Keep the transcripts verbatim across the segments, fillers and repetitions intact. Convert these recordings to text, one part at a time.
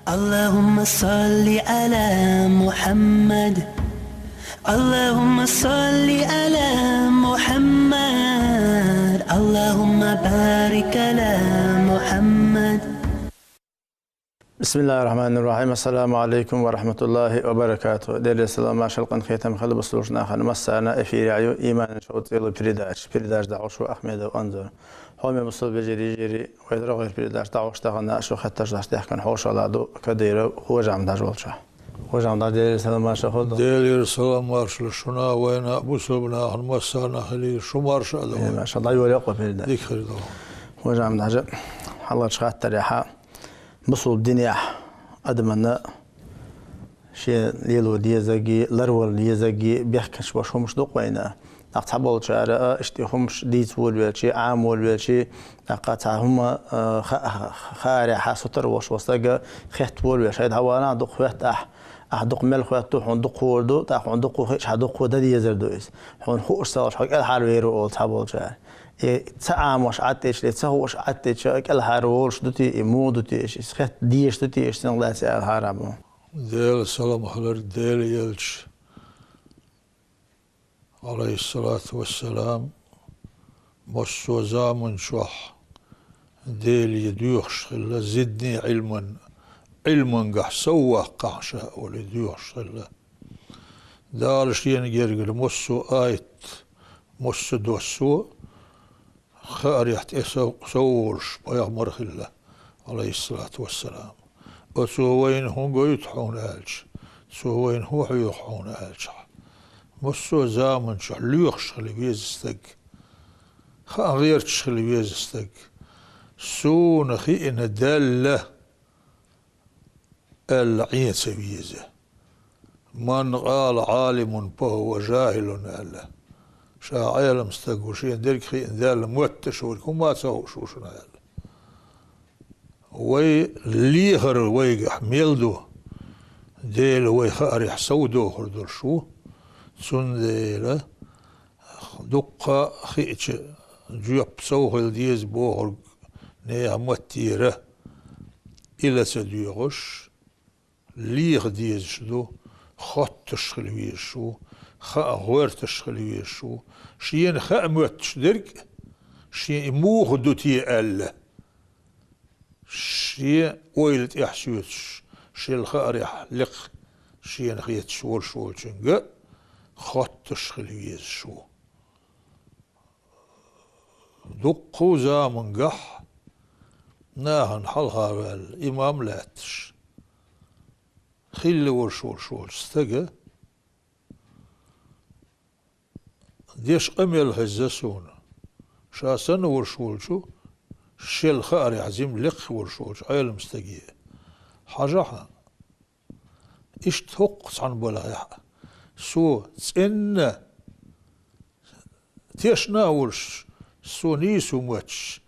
اللهم صل على محمد. اللهم صل على محمد. اللهم بارك على محمد. بسم الله الرحمن الرحيم. السلام عليكم ورحمة الله وبركاته. Делера салам, маршал, къинхетам хилда бусалба нахана. Массарна эфирехь ю «Иманан чов» цӀе йолу передача. Передача дӀахьош ву Ахмедов Анзор. Хьоме бусалба вежарий, йижарий, вай рогӀера передача дӀахьош тахана шу хаттарш дӀахьош дехкина хьошалла ду Кадыров Хож-Ахьмад-Хьаьжа волчохь. Хож-Ахьмад-Хьаьжа, Делера салам, маршал хуьлда. Делера салам, маршал шуна, вайна, бусалба нахана, массарна хилийла, шу марша а дойла. Э, марша, дӀайолайо кху передача. Дика хир ду. Хож-Ахьмад-Хьаьжа, хьалхарчу хаттарехь, бусалба динехь адамна шен лело дезарг, ларвала дезарг бехкаш болуш хӀумаш ду-кх вайна. ТӀаккха цхьаболчара а иштта хӀумаш дийца волавелча, Ӏама волавелча, тӀаккха цхьа хӀума, а, ха-, хаарехь сутара волуш волу стаг хетта волавелча, хӀай, дӀавала, дукха хоьтту ахь, ахь дукха мел хоьтту, хьуна дукха хуур ду, тӀаккха хьуна дукха хиъча, хьан дукха дан дезар ду иза. Хьуна хууш ца хилча, хьо кӀелхьарвер ву олу цхьаболчара. И ца Ӏамош Ӏад дича, и ца хууш Ӏад дича, кӀелхьарволуш ду те, и муха ду те, иза хетта дезаш ду те, иза цуьнга лаьцна аьлла хьарам ю. Делан салам хиларг, Делан элча, Ӏалайхиссалату вассалам, массо а заман чохь Деле доьхуш хилла, «зидни Ӏилман», Ӏилмангахь сов ваккхахьа ша олий доьхуш хилла. Дала шена гергара массо а аят, массо а доссо, хаарехь тӀе сов-, сов волуш пайхамар хилла, Ӏалайхиссалату вассалам. Оцо вайна хӀун гойту хьуна аьлча, цо вайна хӀун хьоьху хьуна аьлча, массо а заман чохь лоьхуш хила веза стаг, хаа гӀерташ хила веза стаг, суна хиъна даьлла, аьлла, Ӏен ца веза. «Ман къала Ӏалимун, фа хӀува жахӀилун», аьлла. Ша Ӏелам стаг ву, шен дерг хиъна даьлла мотташ верг хӀума а ца хууш ву шуна аьлла. Вай лехар вайгахь мел ду, Дела вай хаарехь сов дохур долуш ву. Цундела дуккха а хиъча, жоп сов хила деза бохург нехан маттера, и ла ца доьгӀуш, леха дезаш ду, хоттуш хила везаш ву, хаа гӀоьртуш хила везаш ву, шена хаа моьттуш дерг а, шен и муха ду те аьлла, шен ойла тӀехь соьцуш, шел хаарехь лекха шена хеташ волуш волчуьнга а хоттуш хила везаш ву. Дуккха а замангахь нахана хьалха ваьлла имам лаьтташ, хилла волуш волуш волчу стага деш къамел хезна суна, ша санна волуш волчу, шел хаарехь жима лекха волуш волчу Ӏелам стаге: «Хьажахьа, иштта хӀокху цхьана балхехь а, со цӀенна тешна а волуш, со нийса хӀума моьттуш,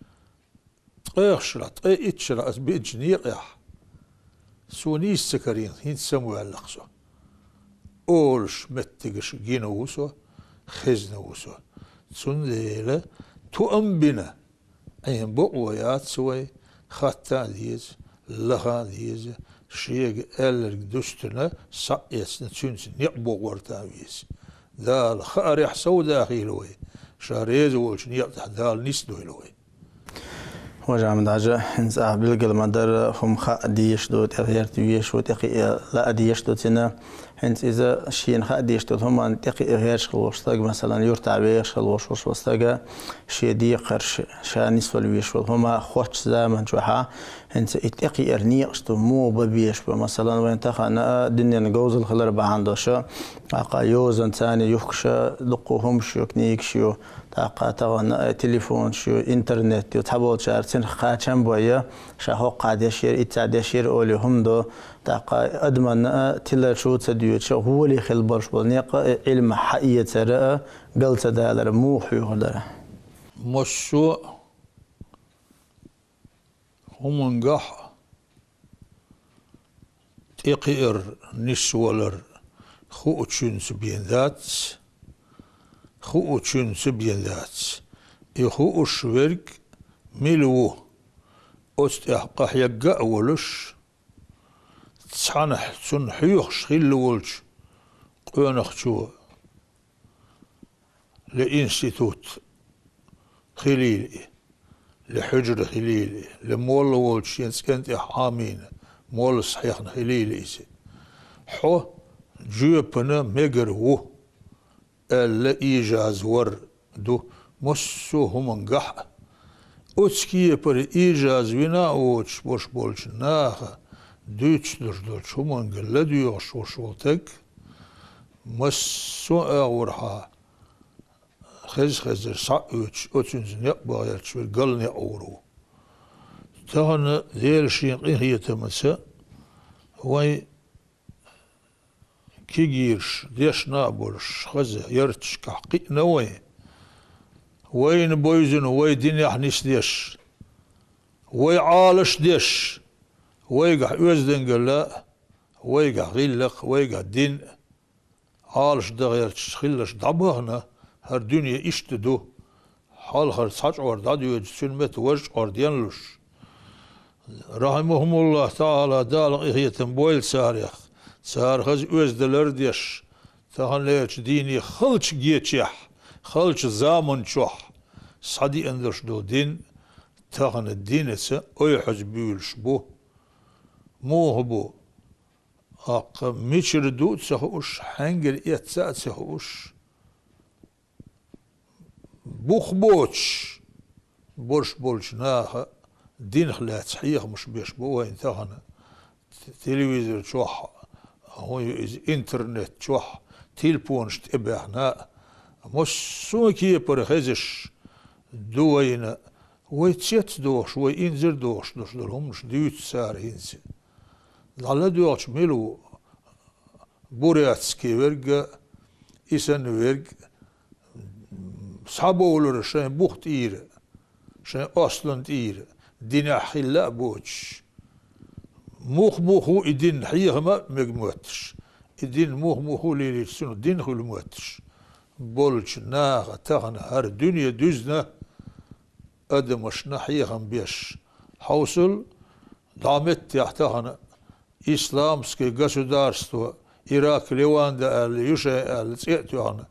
ткъех шарахь, ткъе итт шарахь аса бинчу некъехь со нийса ца карийна, хӀинца самаваьлла-кх со», олуш меттигаш гина ву со, хезна ву со. Цундела тоам бина, Ӏен бакъо яц вай, хатта а деза, лаха а деза, шега аьлларг дуьстина, схьа а эцна, цуьнца некъ бу гӀорта а веза. Дала хаарехь сов дахийла вай, Ша реза волчу некъа тӀехь Дала нисдойла вай. Хож-Ахьмад-Хьаьжа, хӀинца ахь билгал ма-дарра, хӀума хаа дезаш ду, тӀехӀерта везаш ву, тӀекхиа лаа дезаш ду цуьнан. ХӀинца иза шена хаа дезаш долу хӀуманна тӀекхиа гӀерташ хила волуш стаг, масалан, юьртахь вехаш хила волуш волу стага, шен декхарш, ша нисвала везаш волу хӀума хоттучу заман чохь, хӀинца и тӀекхиар некъаш ду, муха бан безаш бу. Масалан, вайн тахана а дуьненан говзалла хилар бахьана долуш, тӀаккха йозанца юхкуш дуккха хӀумаш ю, книгаш ю, тӀаккха тахана а телефонаш ю, интернет ю, цхьаболчара цунах кхачам а бой, ша хӀокхахь деш яра, иццахь деш яра олий хӀума ду. ТӀаккха адамна а тилар чу ца доьдуш, гӀоле хила болуш болу некъ а, Ӏилма хьаэцар а, гал ца далар муха хьоьхур дара? Массо а хӀумангахь тӀекхиар, нисвалар хуучуьнца бен дац, хуучуьнца бен дац. И хууш верг мила ву, оцу тӀехь къахьегга а волуш, цхьана цунна хьоьхуш хилла волчу къонахчо, ле институт хилийла и, ле хьуьжра хилийла и, ле молла волчу шен цӀен тӀехь Ӏамийна, моллас хьехна хилийла иза. Хьо жоьпана мегар ву, аьлла, ижаза вар ду массо а хӀумангахь а. Оцу кепара ижаза вина а воцуш, бош болчу наха дуьйцуш долуш долчу хӀуманга ладоьгӀуш волуш волу стаг, массо а агӀорхьа хеза-хезар схьа а оьцуш, оцуьнца некъ бан гӀерташ верг гал некъ вур ву. Тахана Дела шен къинхетамаца вайн кегийраш, дешна а болуш, хаза ярташкахь кхиъна вайн. Вайна бевзина вай динехь нисдеш, вай Ӏалаш деш, вайгахь оьздангалла а, вайгахь гӀиллакх а, вайгахь дин а, Ӏалаш дан гӀерташ хилларш дӀабахана, хӀара дуьне иштта ду. Хьалхара цхьа чкъор дӀадоьдуш, цуьнан метта важа чкъор денлуш. РахьимахӀумуллахӀ таӀала, Дала къинхетам бойла царех, цара хаза оьздалар а деш, таханлерчу дийне халчу гечехь, халчу заман чохь схьадеана долуш долу дин, тахана динаца ойхьаза буьйлуш бу. Муха бу? Аккха мичара ду а ца хууш, хьаьнгара эцца а ца хууш, бух боцуш, бош болчу наха динах лаьцна хьехамаш беш бу вайна тахана. Телевизор чохь, хӀун ю иза, интернет чохь, телефонаш тӀебаьхна а, массо а кепара хезаш ду вайна, вай цец а дохуш, вай инзар а дохуш долуш долу хӀуманаш дуьйцу цара хӀинца. ДӀаладоьгӀча мила ву бурятский верг а, и санна верг а, схьабовлура шайн бух тӀера, шайн ослан тӀера, динехь хилла а боцуш. Мух-мух ву и дин хьехам а мега моьттуш, и дин мух-мух ву лелийча цунах дин хуьлу моьттуш болчу наха тахана хӀара дуьне дуьзна адамашна хьехам беш. Хьовсал, дӀа меттехь тахана исламское государство, Ирак, Леванда аьлла, ю шайн аьлла, цӀе а тоьхна,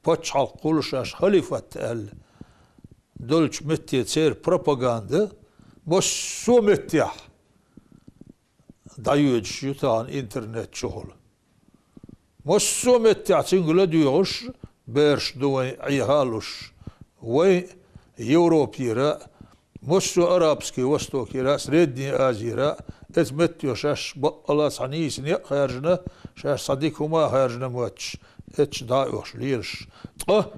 пачхьалкх хуьлу шаьш, халифат аьлла, долчу метте церан пропаганда массо а меттехь дӀайоьдуш ю тахана интернет чухула. Массо а меттехь цуьнга ладоьгӀуш, бераш ду вайн Ӏеха а луш, вайн Европера а, массо а Арабский Востокера а, Средний Азера а, эца меттехь шаьш баккъала цхьа нийса некъ хаьржина, шаьш цхьа дика хӀума а хаьржина моьттуш, эцаш дӀа а оьхуш лелаш. Ткъа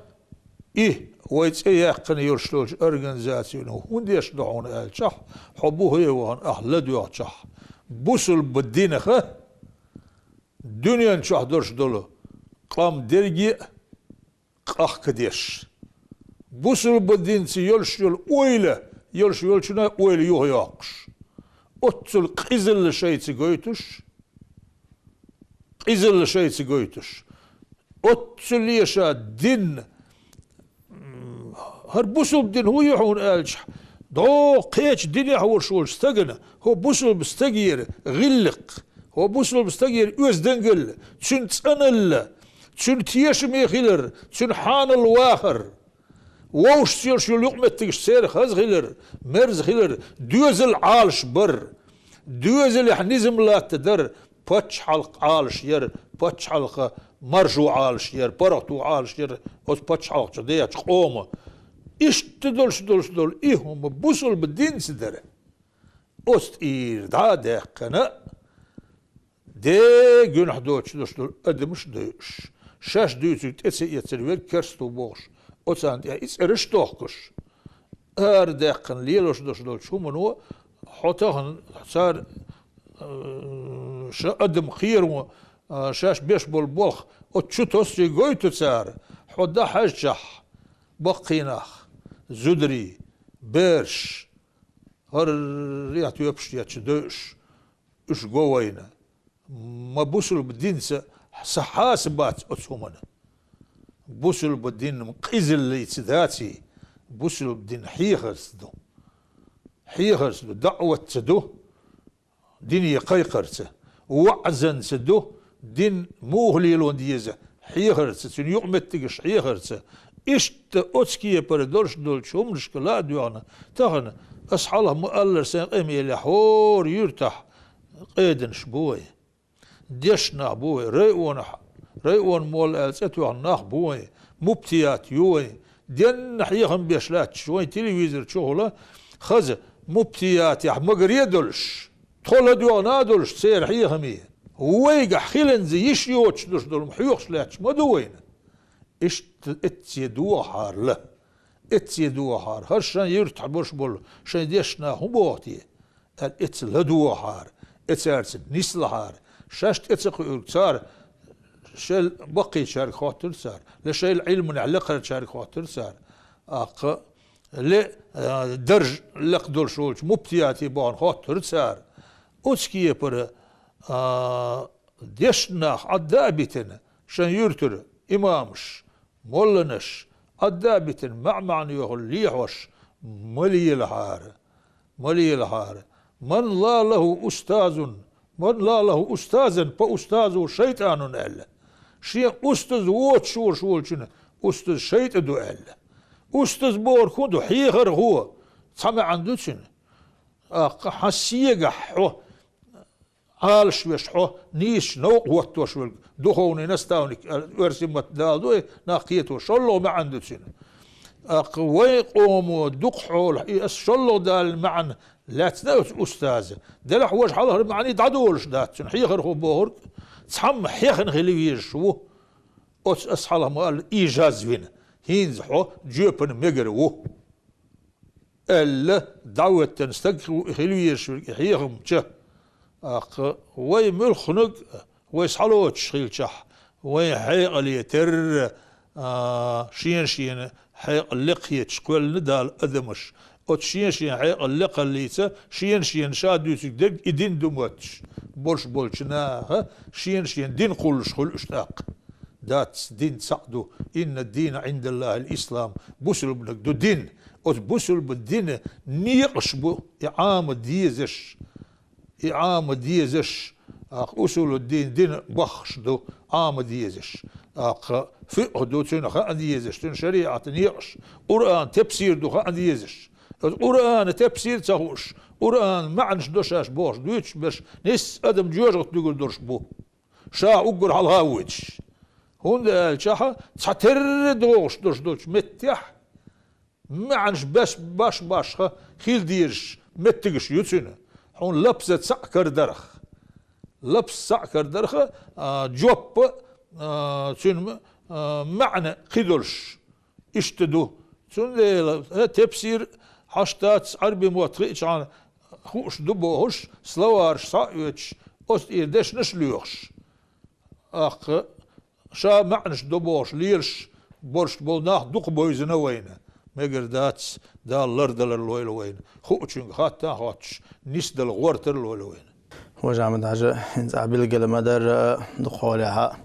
и вай цӀе яьккхина йолуш долчу организацино хӀун деш ду хьуна аьлчахь, хьо бухе а вахана ахь ладоьгӀчахь, бусулба динах дуьнен чохь долуш долу къам дерриге а къахкадеш, бусулба динца йолуш йолу ойла, йолуш йолчунна ойла юхайоккхуш, оццул къизалла шайца гойтуш, къизалла шайца гойтуш, оццул леша дин, м, хӀара бусулба дин хӀун ю хьуна аьлча, дӀо кхечу динехь волуш волчу стагана, хӀо бусулба стагера гӀиллакх, хӀо бусулба стагера оьздангалла, цуьнан цӀаналла, цуьнан тешаме хилар, цуьнан хьанал вахар, вовшашца йолуш йолу юкъаметтигаш церан хаза хилар, мерза хилар, доьзал Ӏалаш бар, доьзалехь низам латта дар, пачхьалкх Ӏалаш яр, пачхьалкхан маржо Ӏалаш яр, паргӀато Ӏалаш яр оцу пачхьалкх чу дечу къоман. Иштта долуш долуш долу и хӀума бусулба динца дара. Оцу тӀера дӀа а даьккхина, де гуьнахь доцуш долуш долу адамаш а дойуш, шаьш дуьйцург тӀе ца эцар верг керста ву бохуш, оцарна тӀехь и цӀераш а дохкуш, ара даьккхина лелош долуш долчу хӀумано, хьо тахана цара, э, ша адам кхеро, э, шаьш беш болу болх оцу чу тосчий гойту цара, хьо дӀахьаьжчахь, баккхий нах, зударий, бераш, хӀара рехь тоьпаш етташ дойуш, уьш го вайна. Ма бусулба динца сан хьаса бац оцу хӀумана. Бусулба дин къизаллица даций, бусулба дин хьехарца ду. Хьехарца ду, даӀватца ду. дине кхайкхарца, ваӀзанца ду, дин муха лело деза хьехарца, цуьнан юкъаметтигаш хьехарца. Иштта оцу кепара долуш долчу хӀуманашка ла а доьгӀна, тахана ас хьалха ма-аллара сайн къамелехь, хӀора юьртахь къеданаш бу вай. Дешна нах бу вай, районахь, район молла аьлла цӀе тоьхна нах бу вай, муфтият ю вай. Денна хьехам беш лаьтташ вайн телевизор чухула хаза муфтиятехь магаре а долуш, тхо ладоьгӀна а долуш церан хьехаме. Вайгахь хиланза йиш йоцуш долуш долу хьоьхуш лаьтташ ма ду вайна. Иштта эцце дохахьара ла. Эцце дохахьара. ХӀара шайн юьртахь болуш болу шайн дешна нах хӀун боху те? Аьлла, эцца ладогӀахьара, эцаьрца нислахьара, шаьш тӀе ца кхуьург цара шел баккхийчаьрга хоттура цара, ле шайла Ӏилманехь лекхарчаьрга хоттура цара, аккха ле, а, дарж лекха долуш волчу муфтияте бахана хоттура цара. Оцу кепара, а, дешна нах Ӏадда а битина, шайн юьртара имамаш, молланаш, Ӏадда а битина, маьӀ-маьӀна йохалла лехьош ма лелахьара, ма лелахьара. «Ман ла лаху устазун, ман ла лаху устазан, фа устазу шайтанун», аьлла. Шен устаз воцуш волчун устаз шайтӀа ду аьлла. Устаз бохург хӀун ду? Хьехархо, цхьа маьӀна ду цуьнан. Аккха хьан сегахь хьо Ӏалаш веш хьо, нийсачу новкъа хӀоттош верг, духовный наставник аьлла, оьрсийн маттахь дала ду, и нах кхето, шолгӀа маьӀна ду цуьнан. ТӀаккха вайн къомо дукхахьолахь, и ас шолгӀа далийна маьӀна лаьцна оцу устаза. Делахь важа хьалхара маьӀна и дӀадолуш дац цуьнан, хьехархо бохург, цхьамма хьехна хила везаш ву. Оцу ас хьалха ма-аллара, и жаза вина, хӀинца хьо жоьпана мегар ву. Аьлла, дӀахӀоьттина стаг хила везаш верг и хьехам ча. ТӀаккха вай муьлхханиг, вай схьалоцуш хилчахь, вайн хьекъале терра, а, шена-шена хьекъал лекхеташ кхоьллина Дала адамаш. Оцу шена-шена хьекъал лекхаллица, шена-шена ша дуьйцург дерг и дин ду моьттуш болуш болчу наха, шена-шена дин кхуллуш хуьлу уьш тӀаккха. Дац, дин цхьаъ ду. «Инна ад-дина Ӏиндаллахил ислам». Бусулбаниг ду дин. Оцу бусулба дина некъаш бу и Ӏама дезаш. И Ӏама дезаш. ТӀаккха усулуддин дина баххаш ду Ӏама дезаш. ТӀаккха фикъхӀ ду цуьнан хаа дезаш, цуьнан шариӀатан некъаш. Къуръан тепсир ду хаа дезаш. Оцу Къуръана тепсир ца хууш, Къуръан маьӀнаш до шаьш бохуш дуьйцуш берш, нийсса адам жоьжахатин дуьгур долуш бу. Ша уггар хьалха а воьдуш. ХӀунда аьлча цхьатерра догӀуш долуш долчу меттехь маьӀнаш беш-, баш-башха хила дезаш меттигаш ю цуьнан. Хьуна лапза цхьаъ карадарх. Лапза цхьаъ карадарх, а, жоп а, а, цуьнан, а, маьӀна кхидолуш. Иштта ду. Цундела, э, тепсир хьашт дац, Ӏарби мотт хиъчахьана хууш ду бохуш, словарш схьа а оьцуш, оцу тӀера дешнаш а лоьхуш. ТӀаккха ша маьӀнаш до бохуш лелаш болуш болу нах дукха бевзина вайна. Мегар дац, Дала лардалар лойла вайна. Хуучуьнга хатта а хоттуш, нисдала гӀортар а лойла вайна. Важа Ахьмад-Хьаьжа, хӀинца ахь билгала ма-дарра, дукхахьолехьа,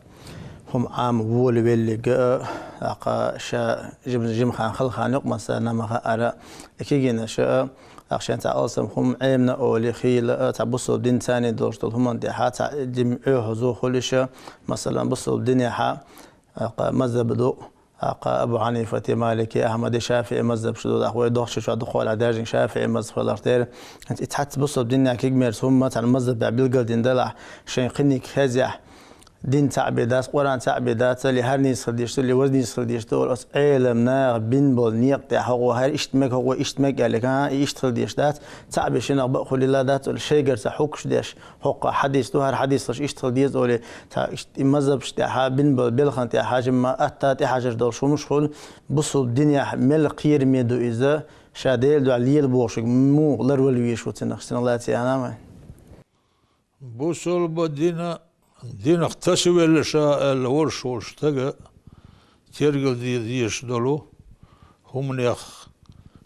хӀума Ӏама волавеллига, тӀаккха ша жим-, жимхана халхана юкъамассарна ма хаьара, и кегийнаш, тӀаккха шен цхьа алсам хӀума Ӏемина олий, хийла, цхьа бусулба дин царний долуш долу хӀуманна тӀехьа, цхьа дин Ӏехо зу хуьлуш, масалан, бусулба динехьа, тӀаккха мазхӀаб ду, ТӀаккха Абу Хьанифати, Малики, Ахьмади, ШафиӀи мазхӀабаш ду, тӀаккха вай дохчу чохь дукхахьолехь даьржинарг ШафиӀи мазхӀаб хиларх тера. И цхьацца бусулба динехь кегамерца хӀумма цхьана мазхӀабехь билгалдина далахь, шайн кхиниг хезехь, дин цхьаъ бен дац, Къуръан цхьаъ бен дац, ли хӀара нийса хила дезаш ду, ли важа нийса хила дезаш ду, олу оцу Ӏелам наха бина болу некъа тӀехь хӀокхо хӀара иштта мега, хӀокхо иштта мега аьлла, кхин а и иштта хила дезаш дац, цхьаъ бен шиннах бакъ хуьлийла дац, олу шайгара ца хьугуш деш. ХӀокху хьадис ду, хӀара хьадис луш иштта хила деза олий, цхьа иштта и мазхӀабаш тӀехьа бина болу белхан тӀехьа жимма атта тӀехьажар долуш хӀумаш хуьлу, бусулба динехь мел кхераме ду иза, ша Делан дуьхьа лела бохуш верг муха ларвала везаш ву цунах, цунах лаьцна яхана вай. Бусулба дина, динах тасавелла ша аьлла волуш волу стага тергал де дезаш долу хӀуманех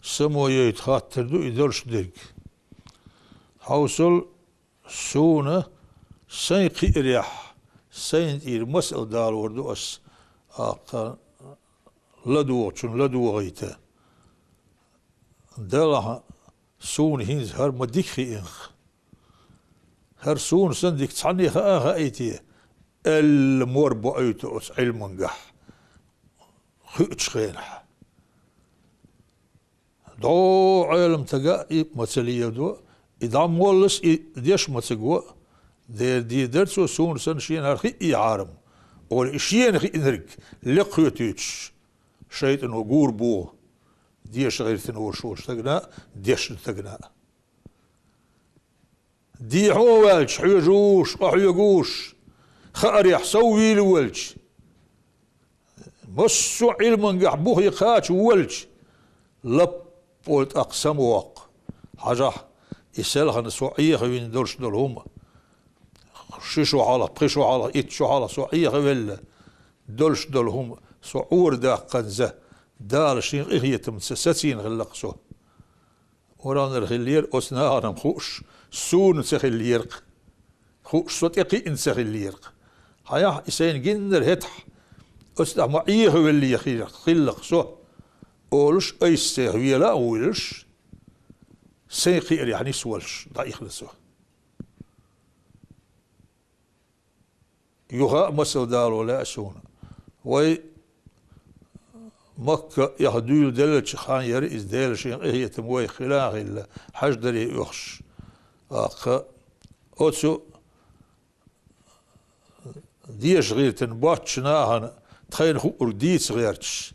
самояйта хаттар ду и долуш дерг. Хьовсал, суна сайн кхиарехь, сайна тӀера масал далор ду ас, аккха ладогӀучун ладогӀийта. Делахь суна хӀинца хӀара ма дика хиънах. хӀара суна санна дика цхьанне хаа хаийте, аьлла мор боуьйту оцу Ӏилмангахь хуьучу хенахь. ДӀо Ӏеламстага и ма ца леладо, и дӀа моллас и деш ма ца го, дера дийр дара цо суна санна шена хӀара хиъ хьарам, олий, и шена хиънарг лекха хетуьйтуш, шайтӀано гур боху, деша гӀиртина волуш волу стагана а, дешна стагана а. Дехьо ваьлча, хьоьжуш, къахьоьгуш, хаарехь сов вийла волча, массо а Ӏилмангахь бухе кхача волча, лаппо тӀаккха самавоккху. Хьажахь, и селхана со Ӏехавина долуш долу хӀума, ши шо хьалха, пхи шо хьалха, итт шо хьалха со Ӏехавелла долуш долу хӀума, со Ӏора даккханза, Дала шен къинхетамца сацийна хилла-кх со. Урамнара хиллера оцу нахана-м хууш, суна ца хиллера-кх. Хууш, со тӀекхиъна ца хиллера-кх. Хьаяхь, и сайна гиннара хӀетахь, оцу тӀехь ма Ӏехавелле хиллера-кх со, олуш, айса цех вела а вуьйлуш, сайн кхиарехь нисвалаш дӀаихна со. Юха а масал дало лаьа суна. Вай Макка эхь дуьйладеллачу хан яра иза, Дела шен къинхетам вайх хила а хилла, хьаьждаре оьхуш. ТӀаккха оцу деша гӀиртина боцчу нахана тхайна хуург дийца гӀерташ.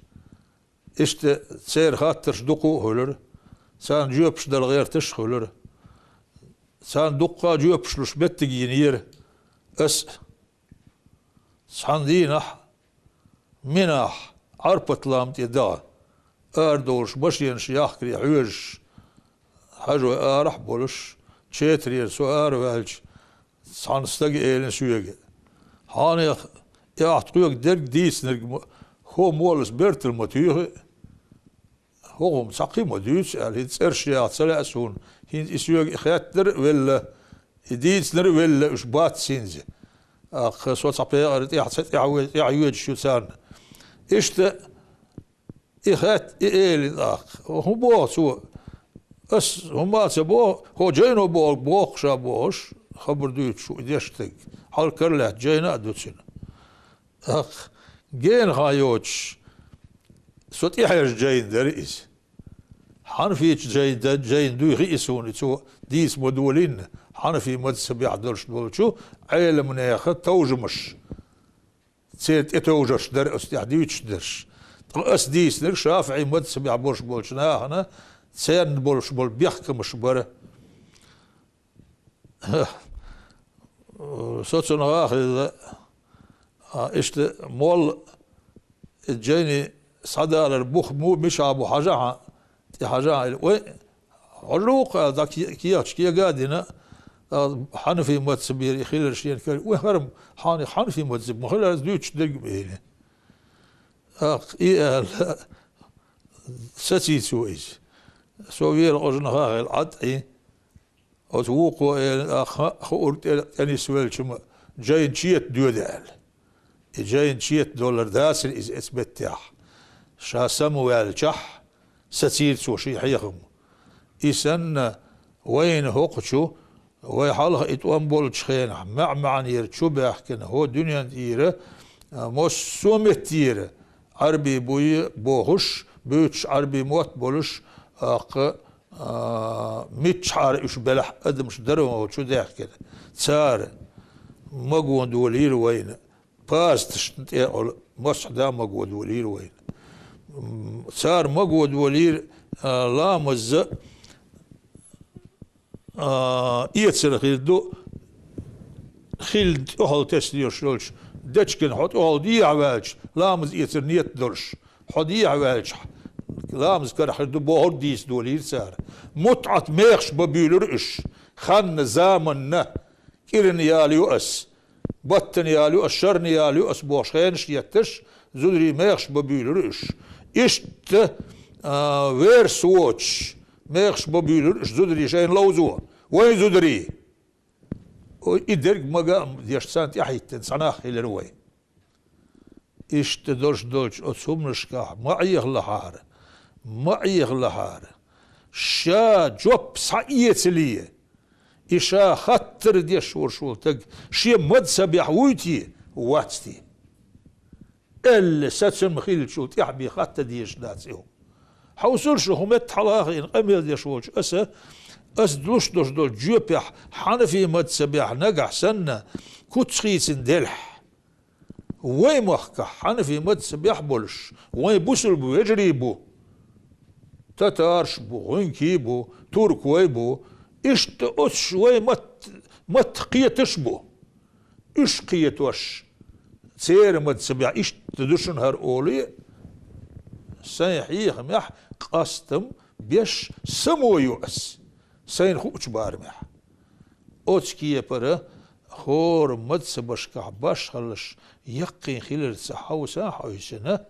Иштта церан хаттарш дукха а хуьлура, царна жоьпаш дала гӀерташ а хуьлура. Царна дуккха а жоьпаш луш меттиг йинера ас а. Цхьана дийнахь Минахь, Ӏарпат-лам тӀе даха, арадолуш машенаш яхкаре хьоьжуш, хьаьжой арахь а болуш, четарера со араваьлча, цхьана стага элира соьга: «Хьанех, и ахь тхоьга дерг дийцинарг ма, хӀо моллас бертал ма туьйхи, хӀокхо-м цхьаккха а ма дуьйцу», — аьлла, хӀинца цӀераш яха ца лаьа суна. ХӀинца и соьга и хеттар а велла, и дийцинар а велла, уьш бац хӀинца. ТӀаккха со цхьа пекъар тӀехь ца тӀаьхьа-, тӀаьхьавоьдуш ю царна. Иштта и хатта и элира тӀаккха: «ХӀун боху цо?» «Ас хӀумма а ца боху, хӀо жайно боху, боху ша», — бохуш, хабар дуьйцуш ву и дешна стаг. Хьалкара лаьтта жайна а ду цуьнан. ТӀаккха гена хан йоцуш, со тӀехьежна жайна дара иза. Хьанафичу жайна, жайна дуй хии суна, и цо дийца ма долийна, хьанафи мазхабехь долуш долчу Ӏеламнехан товжамаш. Церан тӀетовжарш дара оцу тӀехь дуьйцуш дерш. Ткъа ас дийцинарг шафиӀи мазхабехь болуш болчу нахана церан болуш болу бехкамаш бара. Со цунах а хилла, а, иштта молла и жайни схьадалар бух му, мичахь бу хьажахьа, тӀе хьажахьа, или, вай, хьожа ву-кх аьлла, дӀа ке-, кехаташ кега а дина, а, хьанафи мазхабера и хилар шена карий. Вай, хӀара-м хьан-, хьанафи мазхаб ма хилара, ас дуьйцуш дерг а бели. ТӀаккха и аьлла, сацийна цо иза. Со вела къожанах а хилла, Ӏад Ӏи. Оцу вукхо элира: «Ахха, хуур тӀе-, тӀенисвелча-м жайна чета доьду», — аьлла. И жайна чета доллар дацара иза эцу меттехь. Ша самаваьллачохь сацийра цо шен хьехам. И санна, вайна хӀокхучу, вай хьалха и тӀом болчу хенахь, маьӀ-маьӀӀера чу баьхкина хӀо дуьнен тӀера, а, массо а меттера, Ӏарби буй бохуш, буьйцуш Ӏарби мотт болуш, тӀаккха, а, миччахьара уьш белахь адамаш дара вай чу даьхкина. Цара магон долийра вайна, пазаташна тӀе олу масхьа да магон долийра вайна. М, цара магон долийра, а, ламазза, а, эцар хир ду, хилла тӀехула тесна йолуш йолчу дечиган хьо тӀехула дехьа ваьлча, ламаз эцар нет долуш, хьо дехьа ваьлча, ламаз карахь хир ду бохург дийца долийра цара. МутӀат мехаш бан буьйлура уьш, ханна, заманна, кӀиран ял ю ас, баттан ял ю ас, шарна ял ю ас бохуш хенаш етташ, зударий мехаш бан буьйлура уьш. Иштта, а, верас воцуш, мехаш бан буьйлура уьш зударий шайна ловзо. Вайн зударий! Ой, и дерг мага а деш царна тӀаьхьахӀиттина цхьа нах хилира вай. Иштта долуш долчу оцу хӀуманашкахь ма Ӏехалахьара, ма Ӏехалахьара. Ша жоп схьаэцале, И ша хаттар деш волуш волу стаг шен мазхабехь вуй те, вац те? Аьлла, сацам хиллачул тӀаьхьа бен хатта дезаш дац и хӀума. Хьовсал шу, хӀун метта хьалха а хиъна къамел деш волчу аса, ас луш долуш долчу жоьпехь, хьанафи мазхабехь нагахь санна, куц хийцина делахь, вай махкахь хьанафи мазхабехь болуш, вайн бусулба вежарий бу, татарш бу, гӀуьнкий бу, туркой бу, иштта оцуш вай матт-, маттах кхеташ бу. Уьш кхетош, церан мазхабехь иштта ду шуна хӀара олий, сайн хьехамехь къастам беш само ю ас, сайна хуучу барамехь. Оцу кепара хӀора мазхабашкахь башхаллаш яккхий хиларца хьовса а хьовсина,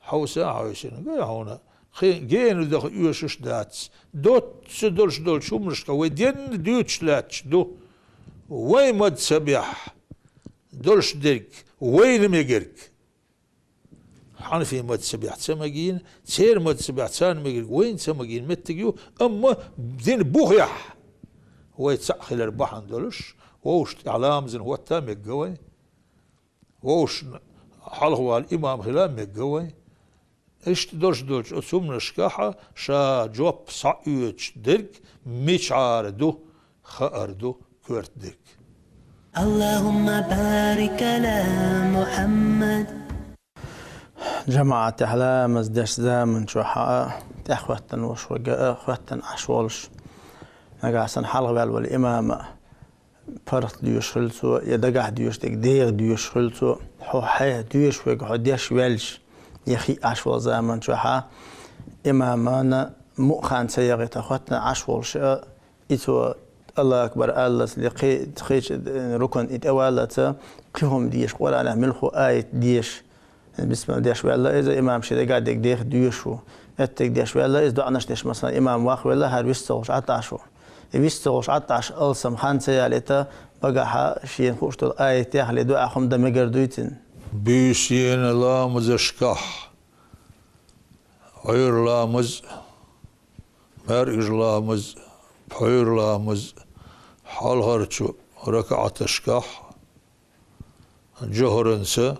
хьовса а хьовсина, гой хьуна, кхин гена даха оьшуш дац. Доцца долуш долчу хӀуманашка вай денна дуьйцуш лаьтташ ду. Вай мазхабехь долуш дерг вайна мегерг хьанафи мазхабехь ца магийна, церан мазхабехь царна мегерг вайна ца магийна меттиг ю, амма динан бухехь вай цхьаъ хилар бахьана долуш, вовшашна тӀехь ламазна хӀотта а мегга вай. Вовшашна хьалхавала имам хила а мегга вай. Иштта долуш долчу оцу хӀуманашкахь ша жоп схьаоьцуш дерг мичахьара ду, хаар ду коьрта дерг. اللهم بارك على محمد. ЖамаӀатехь ламаз деш заман чохь а тӀаьхьахӀоьттина волуш верг а, хӀоьттина Ӏаш волуш, нагахь санна хьалхаваьлла волу имам а паргӀат доьшуш хилла цо, я дагахь доьшуш дерг деха доьшуш хилла цо, хьо хьайн доьшуш верг хьо деш ваьлча, я хиъна Ӏаш волу заман чохь а, имамана мукъа хан ца яхийта хӀоьттина Ӏаш волуш а, и цо Аллаху акбар аллалц, кхи-, кхечу рукун и тӀеваллалц, кхин хӀума деша, Къуръанехь муьлхха аят деша. Бисмилла деш ваьлла иза, имам шен дагахь дерг деха доьшуш ву. Итт дерг деш ваьлла иза, доӀанаш деш, масала, имам вахвелла, хӀара вист ца хуьлуш Ӏад Ӏаш ву. И вист ца хуьлуш Ӏад Ӏаш алсам хан ца ялийта, багахь шена хууш долу аят яхале, доӀа хӀума дан мегар дуй цуьнан? Буьйсанан ламазашкахь, Ӏуьйра ламаз, маьркӀажа ламаз, пхьуьйра ламаз, хьалхарчу ракаӀаташкахь, жохӀранца,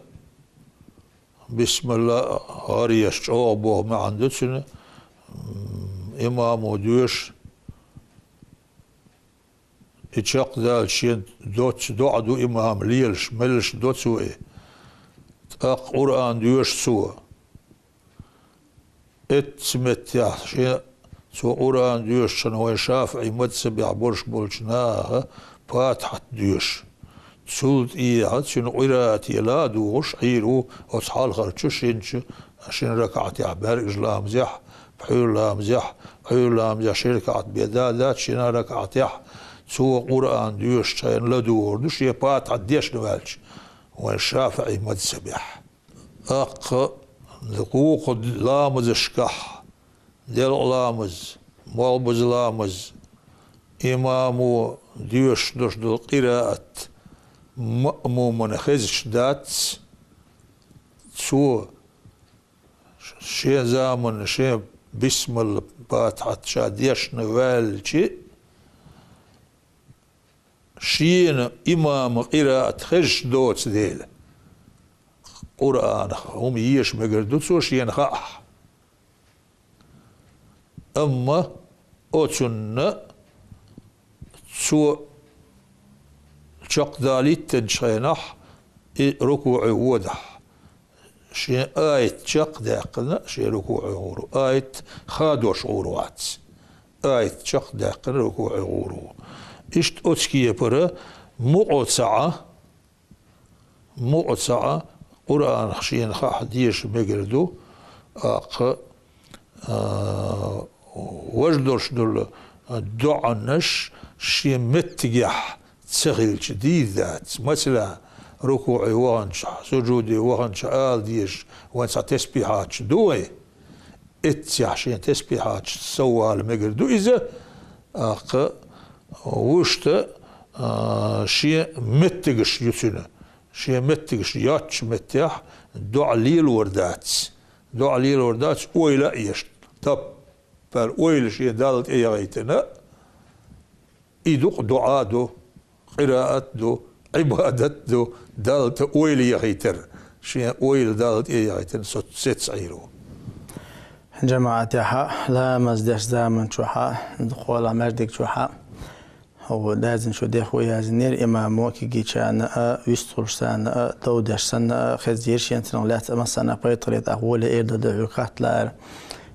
бисмилла гӀар еш, чӀогӀа боху маьӀна ду цуьнан, м, имамо доьшу, и чекхдалча шен доцца доӀа ду имам лелаш, меллаш до цо и. ТӀаккха Къуръан доьшу цо. Эццу меттехь шен цо Къуръан доьшучхьана вайн ШафиӀи мазхабехь болуш болчу наха Патхьат доьшу. Цул тӀехьа цуьнан къираате ладугӀуш Ӏийр ву оцу хьалхарчу шинчу, шина ракаӀатехь, маьркӀажа ламазехь, пхьуьйра ламазехь, Ӏуьйра ламазехь ши ракаӀат бен да а дац, шина ракаӀатехь цо Къуръан доьшучхьана ладугӀур ду, шен Патхьат дешна ваьлча, вайн ШафиӀи мазхабехь. ТӀаккха вукху ламазашкахь, делкъа ламаз, малхбуза ламаз, имамо доьшуш долуш долу къираат маъмумана хезаш дац, цо шен заманна, шен бисмилла, Патхьат ша дешна ваьлча, шена имама къираат хезаш доцу дела, Къуръанах хӀума еша мегар ду цо шена хаахь. Амма оцунна цо чекхдалийтинчу хенахь, и рукуӀе водахь, шен аят чекхдаьккхина, шен рукуӀе гӀур ву, аят хадош гӀур вац. Аят чекхдаьккхина, рукуӀе гӀур ву. Иштта оцу кепара мукъа цхьаъ, мукъа цхьаъ Къуръанах шена хаахь деша мегар ду, тӀаккха, а, важа долуш долу доӀанаш шен меттигехь ца хилча дийр дац. Масала, рукуӀе ваханчохь, сужуде ваханчохь ала дезаш вайн цхьа тесбихьаташ ду вайн. Эццехь шен тесбихьаташ соввала мегар ду иза, тӀаккха вуьшта, а, шен меттигаш ю цуьнан. Шен меттигаш йоцчу меттехь доӀа лелор дац. ДоӀа лелор дац, ойла а еш, таппар ойла шен Далла тӀе яхийтина. И дукъ дуӀа ду, къираат ду, Ӏибадат ду, Далла тӀа ойла яхийтар. Шен ойла Далла тӀа яхийтар, со сецӀийр ву. ЖамаӀатехьа, ламаз деш заман чухьа, кхола мердиг чухьа, хӀу дазин шу деху яздинера имамо кигичана а, вистхулшсана а, дов деш санна а, хезир шен цунах лаьца массана а пайтарет а гӀоле эр да духьу катлаар.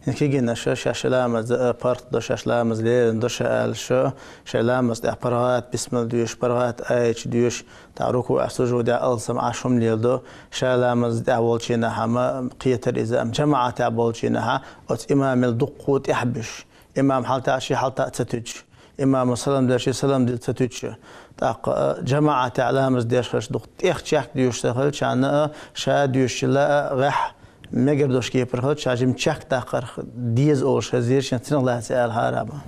Кигинаша шаша ламаз а, парт до шаша ламаз лерин до ша аьлла шу, ша ламаз тӀехь паргӀат бисмал дуьш, паргӀат айч дуьш, тӀа руку а сужуде алсам а шум лел до, ша ламаз тӀехь волчина хьама кхетар иза, ам жамаӀатехь болчина хьа, оц имамил дукху тӀехь биш. Имам хьалтӀа ши хьалтӀа ца туьч. Имаму салам даши салам дил ца туьч. ТӀаккха, а, жамаӀатехь ламаз деш хаш дукх тӀех чехк дуьш ца хилчана а, ша дуьшчила а, гӀехь мегар дош кепар хилча, жим чехк даккхар деза олуш хезир шен цинах лаьца аьлла хьарама.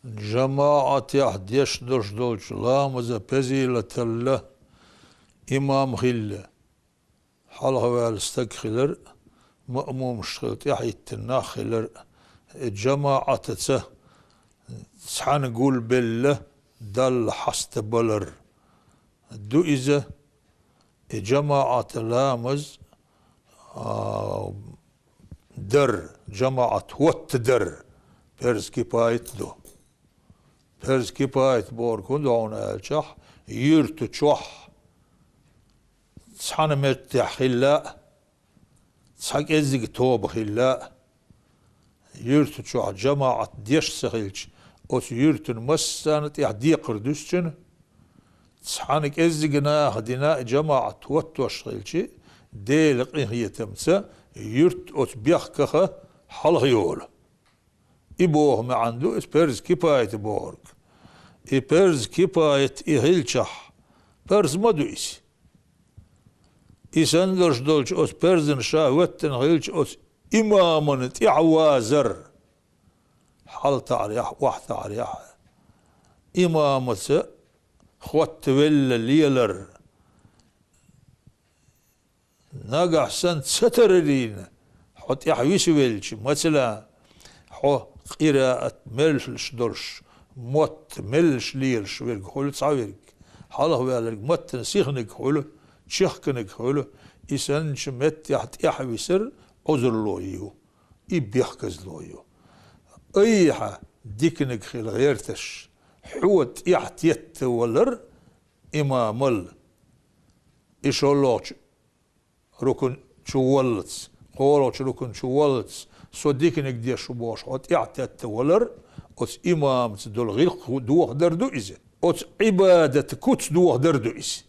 ЖамаӀатехь деш долуш долчу ламаза пезилаталла имам хилла, хьалхаваьлла стаг хилар, маъмумаш хила тӀаьхьиттина нах хилар, э, жамаӀатаца цхьаьна гулбелла Далла хьастабалар ду иза, и жамаӀата ламаз, а, дар, жамаӀат хӀотта дар, перз кипайт ду. Перз кипайт бохург хӀун ду хьуна аьлчахь, юьрту чохь цхьана меттехь хилла а, цхьа кӀеззиг тоба хилла а, юьрту чохь жамаӀат деш ца хилча, оцу юьртан массарна тӀехь декхар дуьсу цуьнан, цхьана кӀеззиг наха дина а жамаӀат хӀоттош хилча, Делан къинхетамца юьрт оцу бехкаха хьалха йолу. И боху маьӀна ду иза перз кипайта бохург. И перз кипайт и хилчахь, парз ма ду иза. И санна долуш долчу оцу перзан ша хӀоьттина хилча оцу имамана тӀаьхьавазар, хьалтаӀарехь, охьатаӀарехь, имамаца хӀоттавелла лелар. Нагахь санна ца тарарийна, хьо тӀаьхьа висавелча, масала, хьо къираат меллаш долуш, мотт меллаш лелаш верг хуьлу цхьаверг, хьалхаваьлларг маттана сихниг хуьлу, чехканиг хуьлу, и санначу меттехь тӀаьхьа висар Ӏузурло ю, и бехказло ю. Айхьа диканиг хила гӀерташ, хьо тӀаьхьа теттавалар имамал, и шолгӀачу рукун чу воллац, кхоалгӀачу рукун чу воллац, со диканиг деш ву бохуш, хьо тӀаьхьа тетта валар, оцу имамца долу гӀиллакх дохадар ду иза. Оцу Ӏибадат куц дохадар ду иза.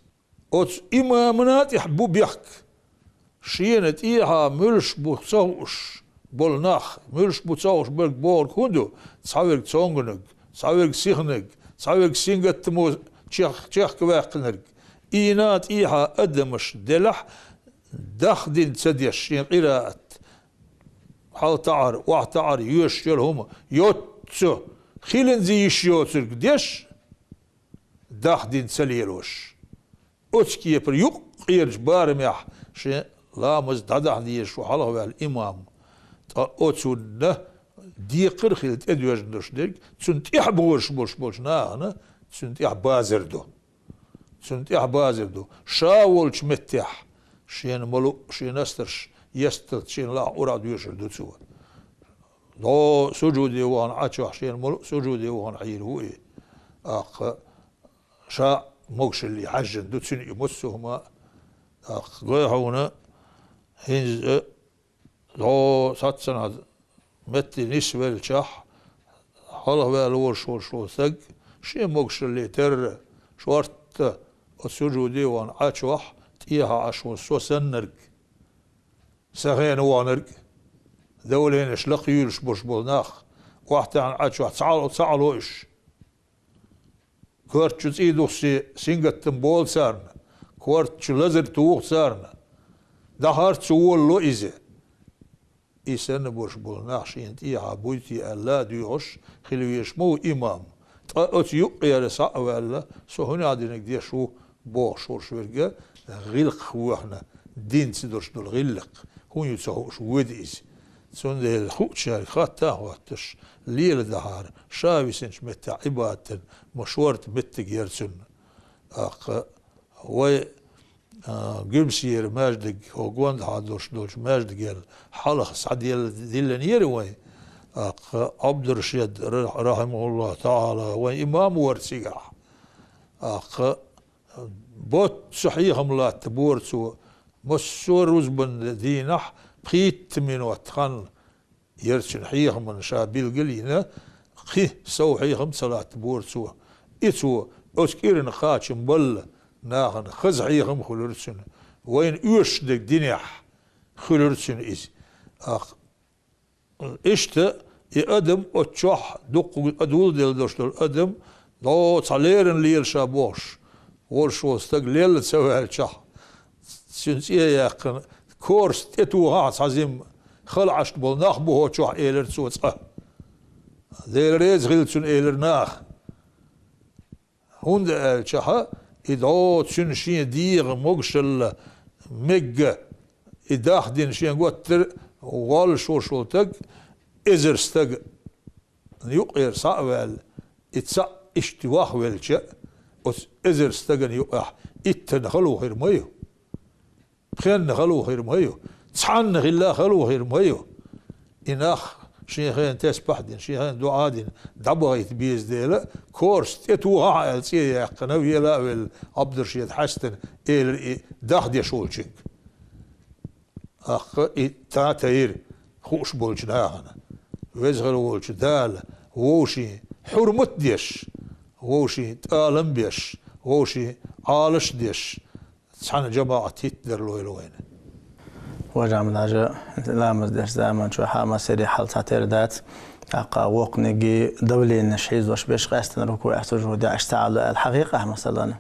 Оцу имамана тӀехь бу бехк. Шена тӀехьа муьлш бу ца хууш болу нах, муьлш бу ца хууш берг бохург хӀун ду? Цхьаверг цонгниг, цхьаверг сихниг, цхьаверг сингаттамо чех-, чехкаваьккхинарг. Ийна тӀехьа адамаш делахь, дахдин ца деш шен къираат, хьалтаӀар, охьатаӀар йоьшуш йолу хӀума, йоццу, хилинзе йиш йоцург деш, дахдин ца лелош. Оцу кепара юккъерачу барамехь шен ламаз дӀадахьа дезаш ву хьалхаваьлла имам. Ткъа оцунна декхар хила тӀедоьжна долуш дерг, цунна тӀехь бохуш болуш болчу нахана, цунна тӀехь базар ду. Цунна тӀехь базар ду. Ша волчу меттехь, шена ма луъу, шен настарш есталц шена лаахь ура доьшур ду цо. ДӀо сужуде вахана Ӏачохь шена ма луъу сужуде вахана хьийр ву и. ТӀаккха ша могушалле хьаьжжина ду цуьнан и массо а хӀума. ТӀаккха гой хьуна, хӀинца дӀо саццанхьа метте нисвелчахь, хьалхаваьлла волуш волуш волу стаг, шен могушалле терра, шортта оцу сужуде вахана Ӏачохь, тӀехьа Ӏаш волу со саннарг, сан хена ваханарг, давленеш лакхаюьйлуш болуш болу нах, охьатаьӀна Ӏачохь ца Ӏало, ца Ӏало уьш. Коьртачу цӀий духсе сингаттам болу царна, коьртачу лазар туху царна. ДӀахарца волало иза. И санна болуш болу нах шена тӀехьа буй те аьлла а доьхуш, хила везаш ма ву имам. Ткъа оцу юккъера схьа а ваьлла, со хӀун динарг деш ву бохуш волуш верг, гӀиллакх вахана, динца долуш долу гӀиллакх, хӀун ю ца хууш воьду иза. Цундела хуучаьрга хатта а хӀотташ, леладахьара, ша висинчу меттехь Ӏибадатан ма шорта меттиг яра цунна. ТӀаккха вай, а, Гуьмсера маьждиг, хӀо гондахьа долуш долчу маьждигел хьалха схьаделла диллинера вай. ТӀаккха Ӏабдуршид, ра-, рахьимахуллахӀу таӀала, вайн имам вара цигахь. ТӀаккха боцца хьехам латта бора цо, массо а рузбан дийнахь пхийтта минот хан. Ярчун хьехаман ша билгал а йина, кхин сов хьехам ца латта бора цо. И цо оцу кӀиран кхачам балла, нахана хаза хьехам хуьлура цуьнан. Вайна оьшуш дерг динехь хуьлура цуьнан иза. Ах, иштта и адам оццохь дуккха а дулделла долуш долу адам, дӀо цхьа леррина лела ша бохуш, волуш волу стаг лелла ца ваьллачохь, цуьнан цӀе а яьккхина, корса тӀетухахь цхьа зима, хала Ӏаш болу нах бу хӀокху чохь, элира цо цкъа. Дела реза хила цунна, элира наха. ХӀунда аьлчахьа, и дӀо цуьнан шен дегӀан могушалла мегга, и дахдина шен гуттар а гӀоллуш волуш волу стаг, эзар стаг юкъера схьа а ваьлла, и цхьаъ иштта вахвелча, оцу эзар стагана юкъахь иттанна хала ву хир ма ю. Пхенна хала ву хир ма ю. Цхьанна хилла хала ву хир ма ю. И нах шен хенан тесбахь а дина, шен хенан дуӀа а дина, дӀабахийта беза дела, корса тӀетухахь аьлла цӀе а яьккхина, вела а велла, Ӏабдуршид хьаьстина, элира и дахдеш волчуьнга. ТӀаккха и тата йира хууш болчу нахана. Веза хила волчу Дала вовшийн хьурмат а деш, вовшийн тӀалам а беш, вовшийн Ӏалаш а деш, цхьана жамаӀат хӀиттадар лойла вайна. Важа Ахьмад-Хьаьжа, ламаз деш заман чохь а массаре хьал цхьатерра дац, тӀаккха воккханиг давленеш хьийзош берш къаьстина рукуӀехь, сужудехь аш ца Ӏалу аьлла хьан хета ахь, масалан?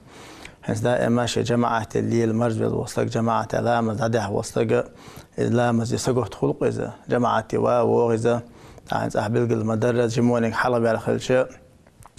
ХӀинца даима шен жамаӀате лела марзвелла волу стаг, жамаӀате ламаз дӀадаьхьна волу стаг, иза ламазе сагатта хуьлу-кх иза, жамаӀате ван а вогӀу иза, тӀаккха хӀинца ахь билгал ма-дарра, жимониг хьалаваьлла хилча,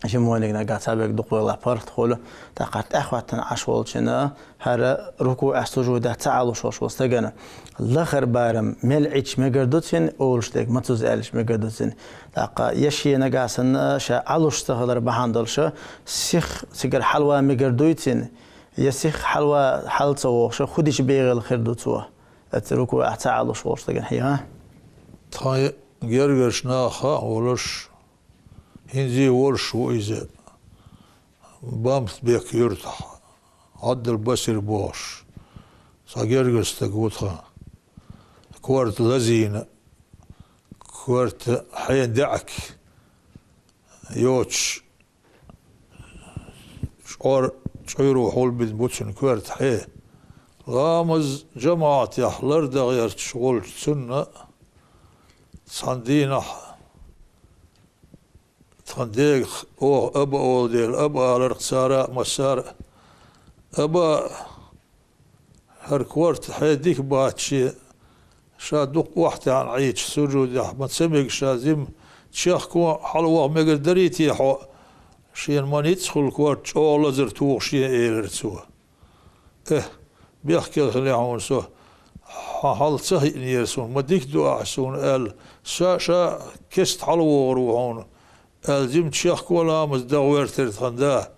жимониг нагахь цхьа верг дукха велахь паргӀат хуьлу, тӀаккха тӀаьхьахӀоьттина Ӏаш волчунна, хӀара рукуӀехь, сужудехь ца Ӏалуш волуш волу стагана лахара барам мел Ӏича мегар ду цуьнан, олуш дерг ма-цузза аьлча мегар ду цуьнан. ТӀаккха я шен нагахь санна ша Ӏалуш ца хилар бахьана долуш, сиха цигара хьалаван мегар дуй цуьнан, я сиха хьалаван хьала ца вогӀуш, хӀун дича бегӀийла хир ду цо, оцу рукуӀехь ца Ӏалуш волчу стагана хьехам? Тхан гергарчу наха хаа волуш, хӀинца а волуш ву иза, Бамсбек юьртахь, Ӏабдул-Басир бохуш, цхьа гергара стаг ву тхан. Корта лазийна, корта хье даьӀахк йоцуш, чӀор, чӀуьйро хьулбина бу цуьнан корта хье. Ламаз жамаӀатехь лардан гӀерташ волчу цунна цхьана дийнахь тхан дегах оха аба олу дела, аба аларх цара а, массара а. Аба, хӀара корта хье дика бац шен, ша дукха охьатаьӀна Ӏийча сужудехь, ма ца мега ша зима, чехко хьалаваха мегар дарий те хьо, шена ма ницкъ хуьлу корта чӀогӀа лазар тухуш ен, элира цо. Эхь, бехкелла хилахь хьуна со, хьан хьал ца хиънера суна, ма дика ду ахь суна аьлла, ша, ша кеста хьалавогӀур ву хьуна, аьлла, жима чехко ламаз дан гӀертира тхан да.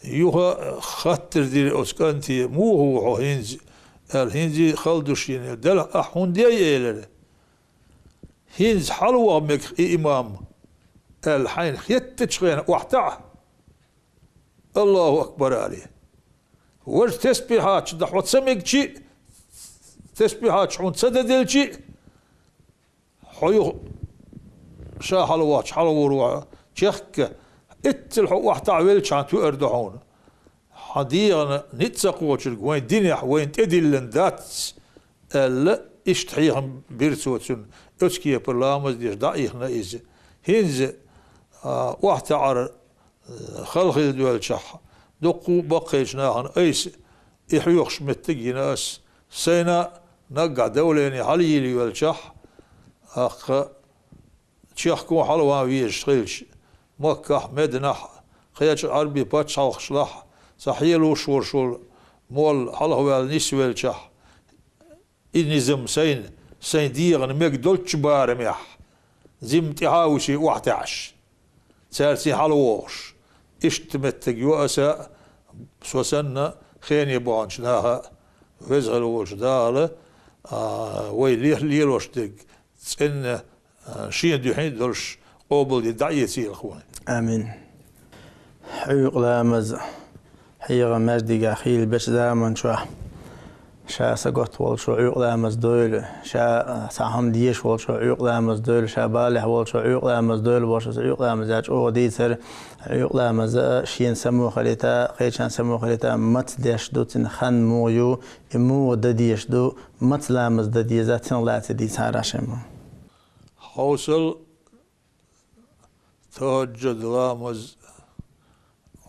Юха хаттар дира оцу кӀанте, муха ву хьо хӀинца, аьлла, хӀинца а хала ду шена, делахь ахь хӀунда яй, элира. ХӀинца хьалаваха мегаш и имам, аьлла, хьайна хеттачу хенахь охьатаӀа. Аллаху акбар, алий. Важа тесбихьаташ дан хьо ца мегчи, тесбихьаташ хьуна ца дан делчи, хьо юха ша хьалавахча, хьалавур ву хьо, чехка, эццал хьо охьатаӀа велча хьан туьар ду хьуна. Хьан дегӀана ницкъ ца кхочург вайн динехь вайна тӀедиллина дац, аьлла, иштта хьехам бира цо цунна, оцу кепара ламаз деш дӀаихна иза. ХӀинца, а, охьатаӀар хала хила доьлчахь, дуккха а баккхийчу нахана айса и хьоьхуш меттиг а йина ас. Сайна наггахь давление хьалайийла йоьлчахь, ахха чехко хьалаван везаш хилча, Маккахь, Мединахь, кхечу Ӏарби пачхьалкхашлахь, цхьа хьелуш волуш волу молла хьалхаваьлла нисвелчахь, и низам сайна Сайн дегӀана мега долчча барамехь, зим тӀаьхьа а вуьсий охьатаьӀаш, цаьрций хьалавогӀуш. Иштта меттиг йо аса, со санна, хене баханчу наха а, веза хила волчу Дала, а, вай ле-, лелош дерг цӀена, а, шен дуьхьа а долуш, къобалдина дӀаэцийла хьуна. Амин. Ӏуьйкъа ламаз хьехам маьждигехь хийла бечу заманчохь, ша сагатта волчо Ӏуьйкъа ламаз дойла, ша цхьа хӀума дезаш волчо Ӏуьйкъа ламаз дойла, ша балехь волчо Ӏуьйкъа ламаз дойла бохуш, аса Ӏуьйкъа ламаза чӀогӀа дийцира. Ӏуьйкъа ламаз а шена само хилийта, кхечарна само хилийта, маца деш ду, цуьнан хан муха ю, и муха дан дезаш ду, маца ламаз дан деза, цунах лаьцна дийцахьара шен ма. Хьовсал, тахӀаджуд ламаз,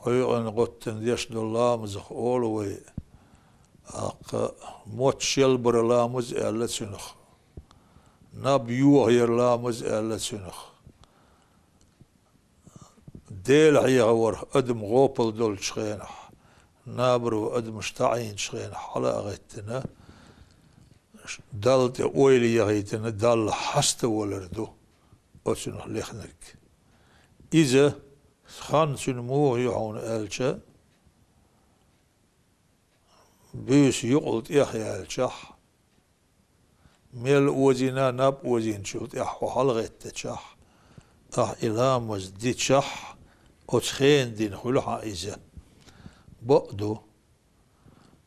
Ӏуьйкъана гӀоттина деш долу ламазах олу вай, тӀаккха мотт шелбара ламаз аьлла цуьнах, наб йохаяра ламаз аьлла цуьнах. Дела хьехаварх адам гӀопал долчу хенахь, набаро адамаш таӀийначу хенахь хьала а гӀеттина, Далла тӀе ойла яхийтина, Далла хьаставалар ду оцунах лехнарг. Иза хан цуьнан муха ю хьуна аьлча, буьйса юкъал тӀехъяьлчахь, мел озийна, наб озийначул тӀаьхьа хьо хьалагӀеттачахь, ахь и ламаз дичахь, оцу хенан дина хуьлу хьан иза. Бакъ ду,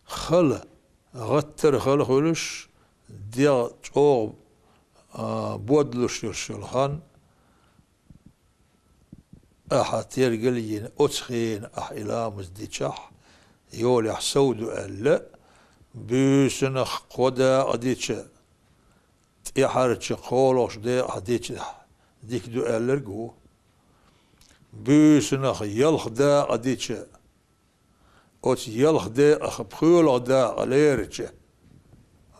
хала, гӀаттара хала хуьлуш, дегӀ чӀогӀа, а, бодлуш йолуш йолу хан, ахьа тергал а йина, оцу хенан ахьа и ламаз дичахь, йолехь сов ду аьлла, буьйсанах кхо дакъа дича, тӀаьхьарчу кхоалгӀачу декъахь дичахь, дика ду аьлларг а ву. Буьйсанах ялх дакъа дича, оцу ялх декъах пхоьалгӀа дакъа лерча,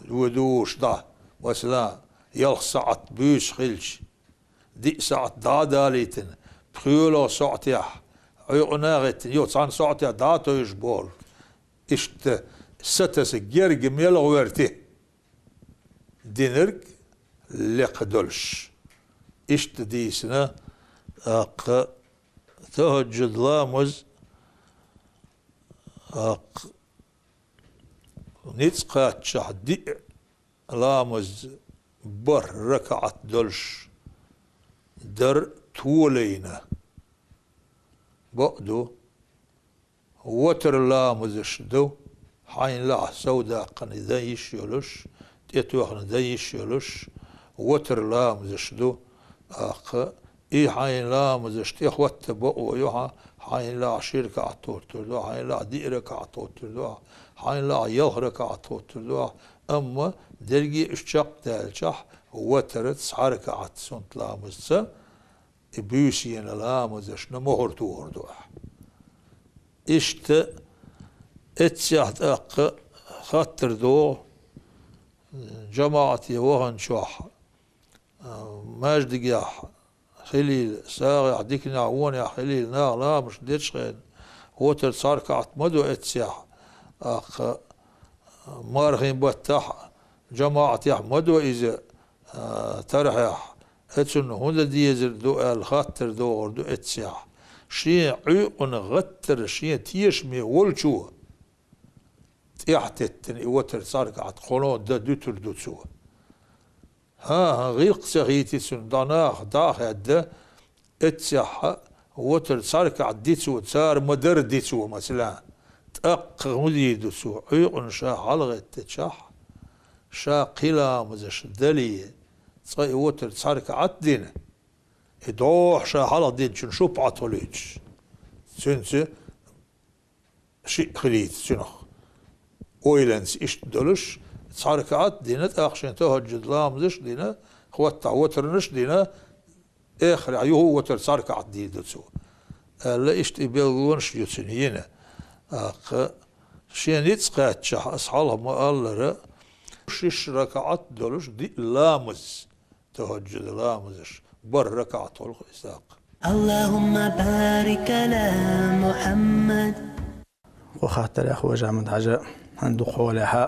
ло дуьйш дӀа, масала, ялх саӀат буьйса хилча, диъ саӀат дӀа а далийтина, пхоьалгӀа саӀатехь Ӏуьйкъана а гӀеттина, йо, цхьана саӀатехь дӀа а тевжаш бохург. Иштта сатаса герга мел гӀоьрти динарг лекха долуш. Иштта дийцина, тӀаккха тахӀаджуд ламаз, тӀаккха ницкъ кхаччахь диъ ламаз бархӀ ракаӀат долуш дар толайна. Бакъ ду, ватар ламазаш ду, хьайна лаахь сов даккхана дан йиш йолуш, тӀетоьхна дан йиш йолуш, ватар ламазаш ду, тӀаккха и хьайн ламазаш тӀехӀотта бакъо ю хьан, хьайна лаахь ши ракаӀат хӀоттур ду, хьайна лаахь диъ ракаӀат хӀоттур ду, хьайна лаахь ялх ракаӀат хӀоттур ду, амма дерриге а уьш чекхдаьлчахь, ватар цхьа ракаӀат суннат ламазца, и буьйсанна ламазашна мухӀар тухур ду ахь. Иштта эццехь тӀаккха хаттар догӀу, жамаӀате ваханчохь, а, маьждигехь хилийла, сагӀехь, диканехь, вонехь хилийла, наха ламазаш дечу хенахь, ватар цхьа ракаӀат ма до эццехь, тӀаккха мархийн баттахь, жамаӀатехь ма до иза, а, тархьехь, эцунна хӀун дан дезар ду аьлла хаттар догӀур ду эццехь. Шен Ӏуьйкъана гӀаттара шен тешаме волчо тӀаьхьатеттина и ватар цхьа ракаӀат кхоно дан дуьтур ду цо. ХӀан-хӀа, гӀиллакх ца хийти цунна, дӀа наха дӀа а хаьдда, эццехь ватар цхьа ракаӀат дицо, цара ма-дарра дицо, масала, тӀаккха хӀун дийр ду цо, Ӏуьйкъана ша хьалагӀеттачахь, ша кхин ламазаш дале, цкъа и ватар цхьа ракаӀат дина, и дӀохьо ша хьалха динчун шупӀат хуьлуьйтуш. Цуьнца шиъ хилийта цуьнах. Ойланца иштта долуш, цхьа ракаӀат дина, тӀаккха шен тахӀаджуд ламазаш а дина, хӀоттахь ватарнаш а дина, эхарехь юха а ватар цхьа ракаӀат дийр ду цо, аьлла, иштта и белгалонаш ю цуьнан йина. ТӀаккха шен ницкъ кхаьччахь, аса хьалха ма-аллара, шиш ракаӀат долуш диъ ламаз, тахӀаджуд ламазаш, бархӀ ракаӀат хуьлу-кх иза тӀаккха. اللهم بارك على محمد. Кху хаттарехь, Хож-Ахьмад-Хьаьжа, хӀинца дукха хьолехь а,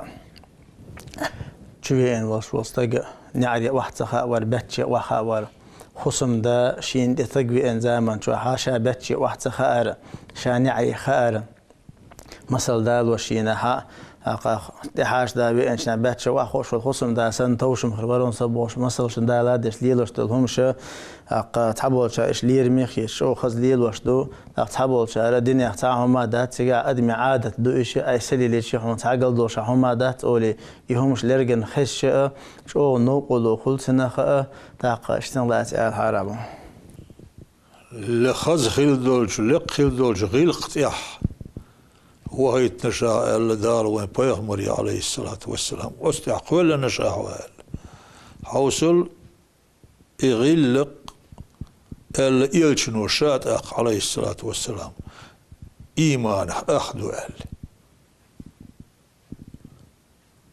чувеана волуш волу стаг неӀаре охьа ца хаавар, баьчча охьа хаавар. Хусамда шийна тӀе стаг веана заман чохь ша баьчча охьа ца хаара, ша неӀаре хаара. Масал далош шийна хьа, аккха тӀехьаша да веанчна баьчча охьа хууш волу хусамда санна товшам хир вара со бохуш, масалшна дала деш лелош долу хӀумаш, аккха цхьаболчара иштта лераме хеташ, чӀогӀа хаза лелош ду, тӀаккха цхьаболчара динех цхьа хӀума дац, цигахь адамийн Ӏадат ду иштта, ай са лелийча хьуна цхьа галдолуш хӀума дац олий, и хӀумаш лерган хезча а, чӀогӀа новкъарло хуьлу цунах а, тӀаккха иштта лаца аьлла хьара бу. Ле хаза хила долчу, лекха хила долчу гӀиллакх тӀехь вахийтина ша аьлла Дала вайн пайхамаре, Ӏалайхиссалату вассалам, оцу тӀехь кхоьллина ша хьо аьлла. Хьовсал, и гӀиллакх аьлла элчано ша тӀаккха, Ӏалайхиссалату вассалам, ийманах ах ду аьлла.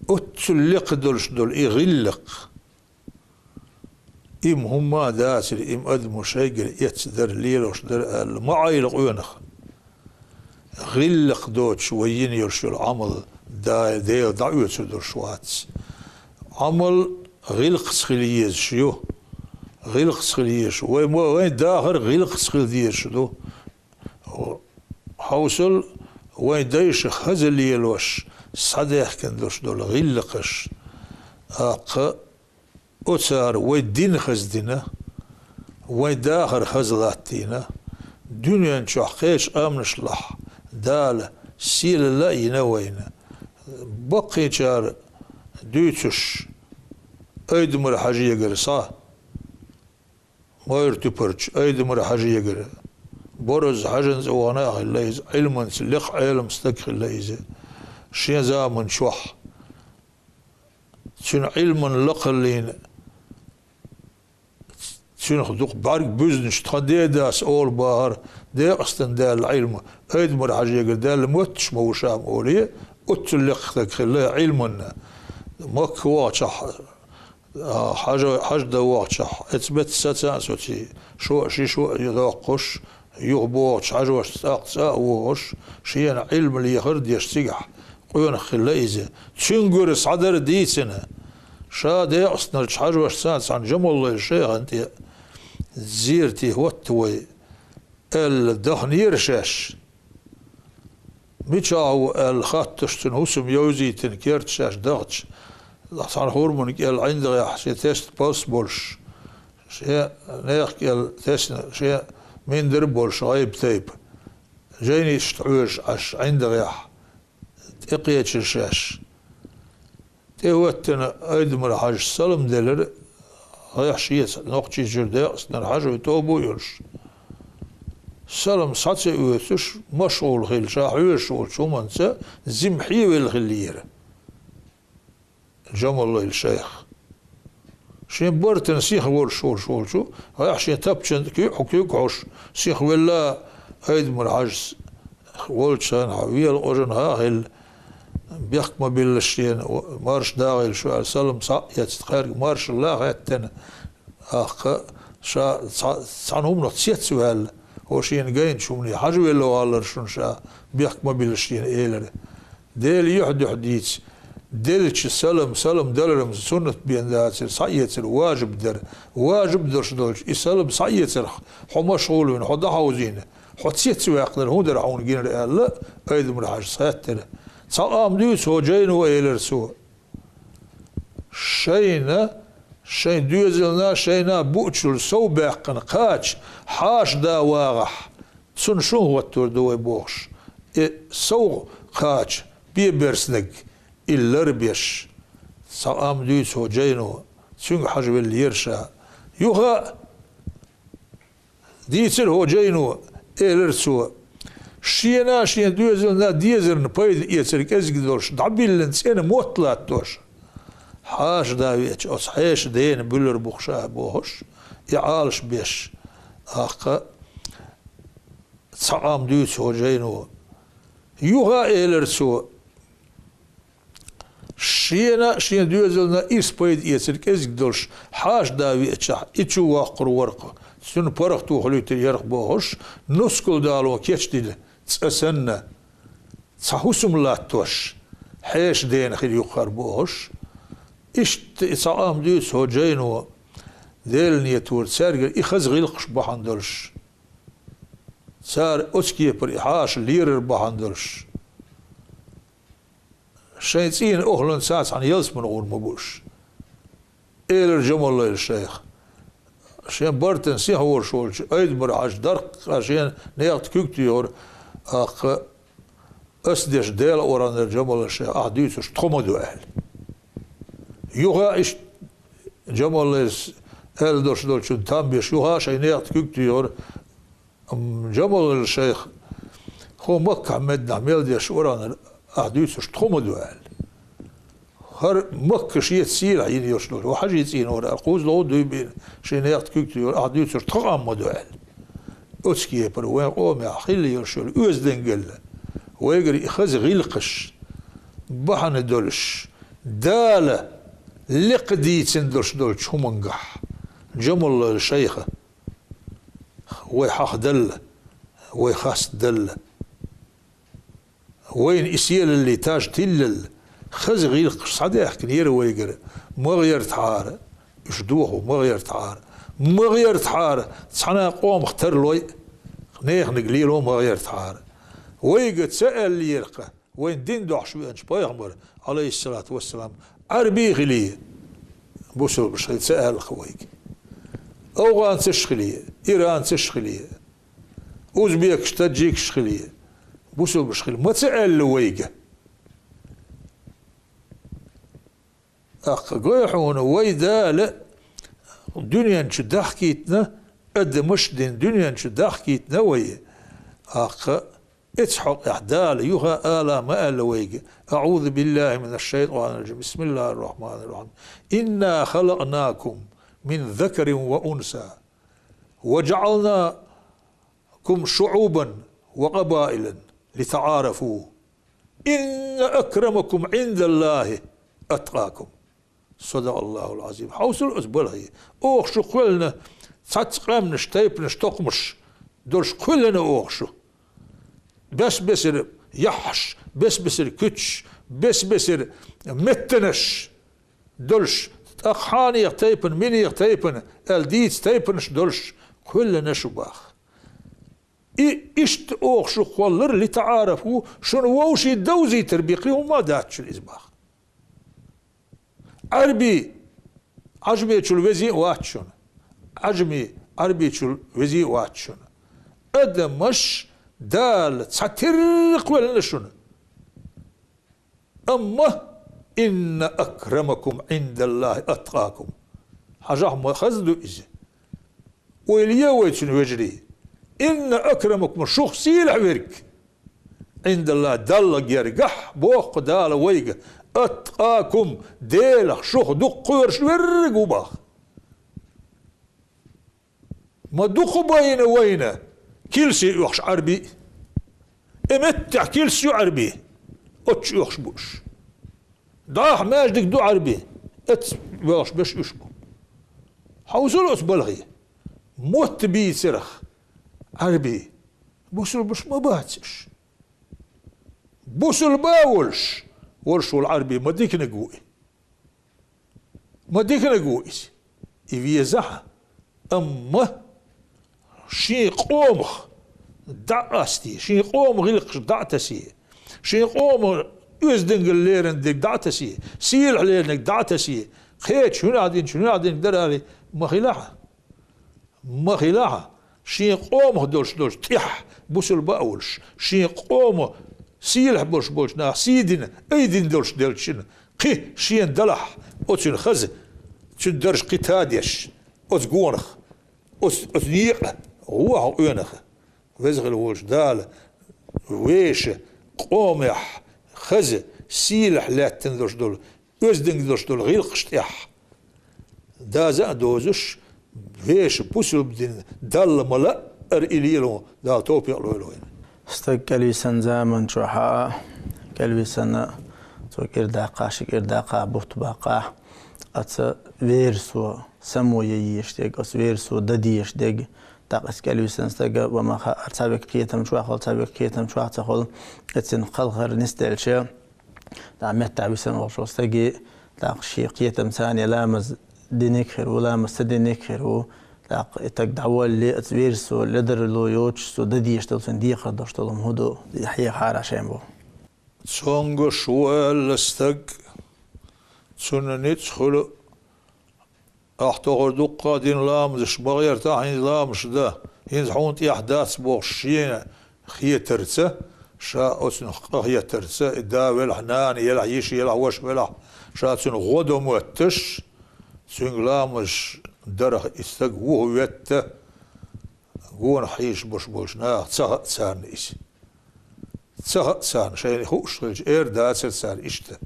Оццул лекха долуш долу и гӀиллакх. Имма хӀумма а дацара, имма адамо шайгара эцна дара, лелош дара аьлла, ма Ӏайла къонах. ГӀиллакх доцуш вай йина йолуш йолу Ӏамал да-, Дела дӀаоьцур долуш вац. Ӏамал гӀиллакхца хила езаш ю. ГӀиллакхца хила езаш. Вай мо, вайн дахар гӀиллакхца хила дезаш ду. Хьовсал, вайн дайша хаза лелош, схьадаьхкина долуш долу гӀиллакхаш. Аккха оцара вай дин хаза дина, вайн дахар хаза латтийна, дуьнен чохь кхечу къаьмнашлахь Дала сийлалла а йина вайна. Баккхийчара дуьйцуш Айдамар-Хьажегара схьа, Майра-Туьпарчу Айдамар-Хьажегара, Бороза Хьажан цӀа вахана а хилла иза, Ӏилманца лекха Ӏелам стаг хилла иза. Шен заман чохь цуьнан Ӏилман лакхаллина, цуьнах дукха бӀаьрг буьзначу тхан дедас олу бахара, декъастан даьлла Ӏилма Айдамар-Хьажегара даьлла моьттуш ма ву ша-м олий, оццул лекха стаг хилла Ӏилманна. Макка вахчахь, а, хьажа-, хьаждан вахчахь, эцу метта саца а соций, шо а, ши шо а доккхуш, юха бохучу хьажошца цӀаккха цӀа а вогӀуш, шена Ӏилма лехар а деш цигахь, къонах хилла иза. Цуьнгара схьадара дийцина. Ша декъастанарчу хьажошца цхьана Жамаллойла шайхана тӀе зерате хӀотта вай аьлла дахнера шаьш. Мичахь ву аьлла хатташ цуьнан хӀусам йовзийтина керта шаьш дахча, цхьана хурманан кӀел ӀиндагӀехь шен тесна палс болуш, шен нехан кӀел тесна, шен миндар а болуш гӀайба тайпа. Жайнашта хьоьжуш Ӏаш ӀиндагӀехь тӀекхечира шаьш. ТӀехӀоьттина Айдамар-Хьажас салам делира, гӀехь шеца нохчийчуьра декъастанара хьажой тоба а йолуш. Салам схьа ца оьцуш, машгӀул хилла, ша хьоьжуш волчу хӀуманца зима хьевелла хиллера Жамаллойла шайх. Шен бартана сиха волуш волуш волчу, гӀехь шен тапчан куьг а, куьг а хьош, сиха велла Айдамар-Хьажас волчу хенахь, вела къожанхьа а хилла, бехк ма биллалаш шена, марша дагӀийла шу аьлла, салам схьа а эцна, кхаьрга маршалла а хаьттина, аккха ша цхьа-, цхьана хӀуманах цец а ваьлла, хӀо шена гайначу хӀумане хьажа велла валлара шуна ша, бехк ма биллалаш шена элира. Делан юьхь-дуьхь дийца, деллачу салам, салам далар-м суннат бен дацара, схьаэцар важиб дара. Важиб долуш долчу и салам схьаэцарх хьо машгӀул вина, хьо дӀахьовзийна, хьо цец а ваьккхинарг хӀун дара хьуна гинарг аьлла, Айдамар-Хьажас хаьттира. Цхьа къам дуьйцу хӀо, Жайно, элира цо. Шайна, шайн доьзална, шайна буучул сов баьккхина кхача хьаша да вагӀахь, цунна шун хӀоттор ду вай бохуш, и сов кхача бе берснаг, и лар беш. Цхьа къам дуьйцу хӀо, Жайно, цуьнга хьажа веллера ша. Юха а дийцира хӀо, Жайно, элира цо, шена а, шен доьзална а дезарна пайда эцар кӀезиг долуш, дӀабиллина цӀена мотт латтош. Хьаша да веача, оцу хьеша дена буьллур бу-кх ша бохуш, и Ӏалаш беш. Аккха цхьа къам дуьйцу хӀо, Жайно. Юха а элира цо, шена а, шен доьзална а ирс пайда эцар кӀезиг долуш, хьаша да веачахь, и чу воккхур вара-кх, цуьнан паргӀато хуьлуьйтур яра-кх бохуш, нускал дало кечдина цӀа санна, цхьа хӀусам латтош, хьеша дена хир ю-кх хӀара бохуш, Иштта и цхьа къам дуьйцу хӀокху жайно, Делан нийтора цаьргара и хаза гӀиллакхаш бахьана долуш, цара оцу кепара и хьаша лерар бахьана долуш, шайн цӀийнан охӀланца цхьаьна ялсамане гӀур ма бу уьш, элира Жамаллайла шайха. Шен бартан сихьа волуш волчу Айдамар-Хьаьжа даккха шен некъа тӀе куьг туьйхира, тӀаккха ас деш Делан Къуръанера Жамаллайла шайха ахь дуьйцурш тхо ма ду аьлла. Юха иштта Жамаллайла аьлла долуш долчунна там беш, юха шайн некъа тӀе куьг туьйхира, ам, Жамаллайла шайха, хӀокху Маккахь-Мединахь мел деш Къуръанера ахь дуьйцурш тхо ма ду аьлла. ХӀара Макка шеца сийлахь йина йолуш долу, хӀокху Хьаьжин цӀийнора аьлла, кхузлагӀа дуй бина, шен некъа тӀе куьг туьйхира, ахь дуьйцурш тхо къам ма ду аьлла. Оцу кепара вайн къомехь хилла йолуш йолу оьздангалла, вайгара и хаза гӀиллакхаш бахьана долуш, Дала лекха дийцина долуш долчу хӀумангахь Жамаллайла шайха вай хьахадалла, вай хастадалла. Вайна и сийлаллин таж тиллал, хаза гӀиллакхаш схьадаьхкинера вайгара, ма гӀертахьара, уьш дохо ма гӀертахьара, ма гӀертахьара, цхьана а къомах тарлой, неханиг лело ма гӀертахьара. Вайга ца аьллера-кх, вайн дин дохьуш веанчу пайхамар, Ӏалайхиссалату вассалам, Ӏарби хили, бусалбаш хили ца аьлла-кх вайга. АфгӀанцаш хили, иранцаш хили, узбекаш, таджикаш хили, бусалбаш хили ма ца аьлла вайга. ТӀаккха гой хьуна, вай Дала дуьнен чу дахкийтина, адамаш дина дуьнен чу дахкийтина вай. ТӀаккха эцу хьокъехь Дала юха ала ма аьлла вайга: أعوذ بالله من الشيطان الرجيم. بسم الله الرحمن الرحيم. إنا خلقناكم من ذكر وأنثى وجعلناكم شعوبا وقبائل لتعارفوا. إن أكرمكم عند الله أتقاكم. صدق الله العظيم. Хьовсал оцу балхе. Оха шу кхоьллина цхьацца къаьмнаш, тайпанаш, токхамаш долуш кхоьллина оха шу. Бес-бесара яххьаш, бес-бесара куьцаш, бес-бесара меттанаш долуш, тӀаккха хьанех тайпана, минех тайпана аьлла дийца тайпанаш долуш кхоьллина шу боху. И иштта оха шу кхоллар, لتعارفوا, шуна вовшийн довзийтар бен кхин хӀумма а дац шуна иза боху. Ӏарби Ӏажмечул везий а вац шуна. Ӏажми Ӏарбичул везий а вац шуна. Адамаш Дала цхьатерра кхоьллина шуна. Амма إن أكرمكم عند الله أتقاكم. Хьажахь, ма хаза ду иза. Ойла е вай цуьнан, вежарий. إن أكرمكم, шух сийлахь верг, عند الله, Далла гергахь, боху Дала вайга, أتقاكم, Делах шух дукха кхоьруш верг ву боху. Ма дукха байна вайна килси оьхуш Ӏарби. И меттехь килс ю Ӏарби, оццу оьхуш бу уьш. ДӀахо маьждиг ду Ӏарби, эцца боьлхуш берш уьш бу. Хьовсал оцу балхе. Мотт бийцарх Ӏарби. Бусулбаш ма бац уьш. Бусулба а волуш, волуш волу Ӏарби ма диканиг ву и. Ма диканиг ву иза. И везахь, амма шен къомах дӀа а къасте, шен къоман гӀиллакхаш дӀа а тасте, шен къоман оьздангалла лерина дерг дӀа а тасте, сийлахь леринарг дӀа а тасте, кхечу хӀуьнах динчу, хӀуьнах динчу дара аьлла, ма хилахь. Ма хилахь, шен къомах долуш долчу тӀехь бусулба а волуш, шен къоман сийлахь болуш болчу нах сий дина, ай дина долуш делча шена, кхин шена далахь, оцуьнан хаза, цуьнан дарж кхин тадеш, оцу гонах, оцу, оцу некъа, вон хьо къонах. Веза хила волчу Дала вешан къомехь хаза, сийлахь лаьттина долуш долу, оьздангалла долуш долу гӀиллакхаш тӀехь даза а дозуш, вешан бусулба дин Далла ма лаъара и лело Дала товпикъ лойла вайна. Стаг кӀелвисина заман чохь а, кӀелвисина цо кӀирдаккха, ши кӀирдаккха, бутт баккха, оцу верасо само ян езаш дерг, оцу верасо дан дезаш дерг, тӀаккха оцу кӀелвисина стага ва ма хаара, цхьа век кхетам чохь хуьлу, цхьа век кхетам чохь ца хуьлу, оцу цуьнан кхалхар нисделча, тӀаккха меттахь висина волчу стаге ТӀаккха шен кхетамца царна ламаз диниг хир ву, ламаз ца диниг хир ву. ТӀаккха и стаг дӀавалле, оцу вирусо ледарло йоцуш, цо дан дезаш долу, цунна декхар долуш долу хӀума хӀун ду, хьехарехь шайн боху. Цуьнгаш ву аьлла стаг, цунна ницкъ хуьлу, ахь тохара дуккха а дина ламазаш ма гӀертахь, хӀинца ламазаш дан, хӀинца хьуна тӀехь дац бохуш шена хетарца, ша оцунах къахетарца, и да велахь, нана елахь, йиша елахь, ваша велахь, ша цунна гӀо дан моьтташ, цуьнга ламазаш дарах и стаг вухаветта, гонах хьийзаш болуш болчу наха ца хаьа царна иза. Ца хаьа царна, шайна хууш хилча, эр дацара цара иштта.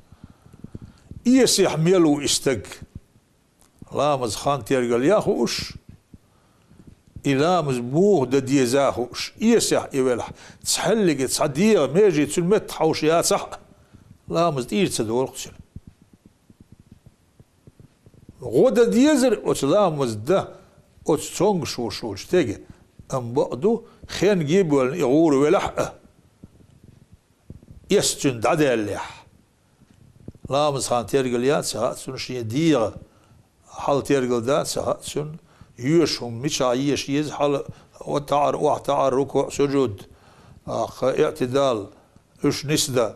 Эсехь мел ву и стаг? Ламаз хан тергал ян хууш, и ламаз муха дан деза а хууш, эсехь и велахь, цхьаьллиге цхьа дегӀан меже цуьнан метта хьовш яцахь а, ламаз тӀера ца долу-кх цуьнан. ГӀо дан дезара оцу ламаз дан, оцу цуьнгаш волуш волчу стеган, амма бакъ ду, хенге а боьллина и гӀур велахь а, эс цуьнан дӀадаьллехь. Ламаз хан тергал ян а ца хаьа цунна, шен дегӀан хьал тергал дан а ца хаьа цунна, йоьшу хӀума мичахь еша еза, хьала таӀар, охьатаӀар, рукуӀ, сужуд, а, кха, иӀтидал, уьш нисдан,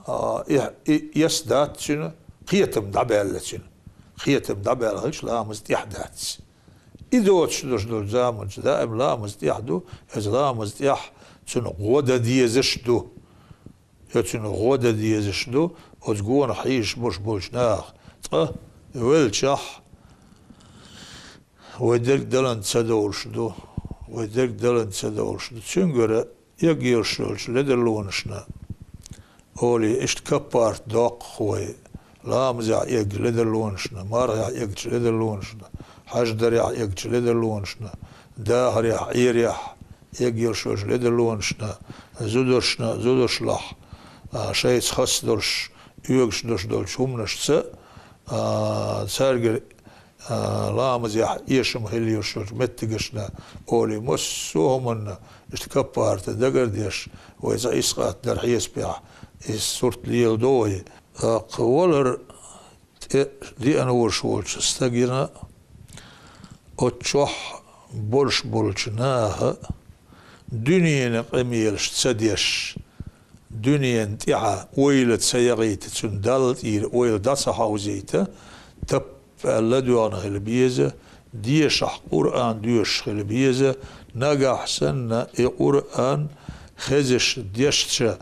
а, и, и, эс дац цуьнан, кхетам дӀабаьлла цуьнан. Кхетам дӀабаьлла хилча, ламаз тӀехь дац. И доцуш долуш долчу заманчу даим ламаз тӀехь ду, иза ламаз тӀехь цунна гӀо дан дезаш ду. Оцунна гӀо дан дезаш ду оцу гонах хьийзаш болуш болчу наха. Цкъа веллачохь, вай дерг далан ца довлуш ду, вай дерг далан ца довлуш ду. Цуьнгара эггара йолуш йолчу ледарлонашна, олий, иштта каппарт доккху вай, ламазехь эгначу ледарлонашна, мархехь эгначу ледарлонашна, хьаьждарехь эгначу ледарлонашна, дахарехь, Ӏуьйрехь эггара йолуш йолчу ледарлонашна, зударшна, зударшлахь, а, шайца хас долуш, оьгуш долуш долчу хӀуманашца, а, цаьргара а, ламазехь эшам хилла йолуш йолчу меттигашна, олий, массо а хӀуманна иштта каппарта дагар деш, вай цкъа исс къат дар хьесапехь, иза сурт леладо вай. ТӀаккха валар тӀе деана волуш волчу стагана, оцу чохь болуш болчу наха дуьненан къамелаш ца деш, дуьненан тӀаьхьа ойла ца яхийта, цуьнан Далла тӀера ойла дӀа ца хьовзийта, таппа аьлла доьгӀна хила беза, дешахь Къуръан доьшуш хила беза, нагахь санна и Къуръан хезаш дешча,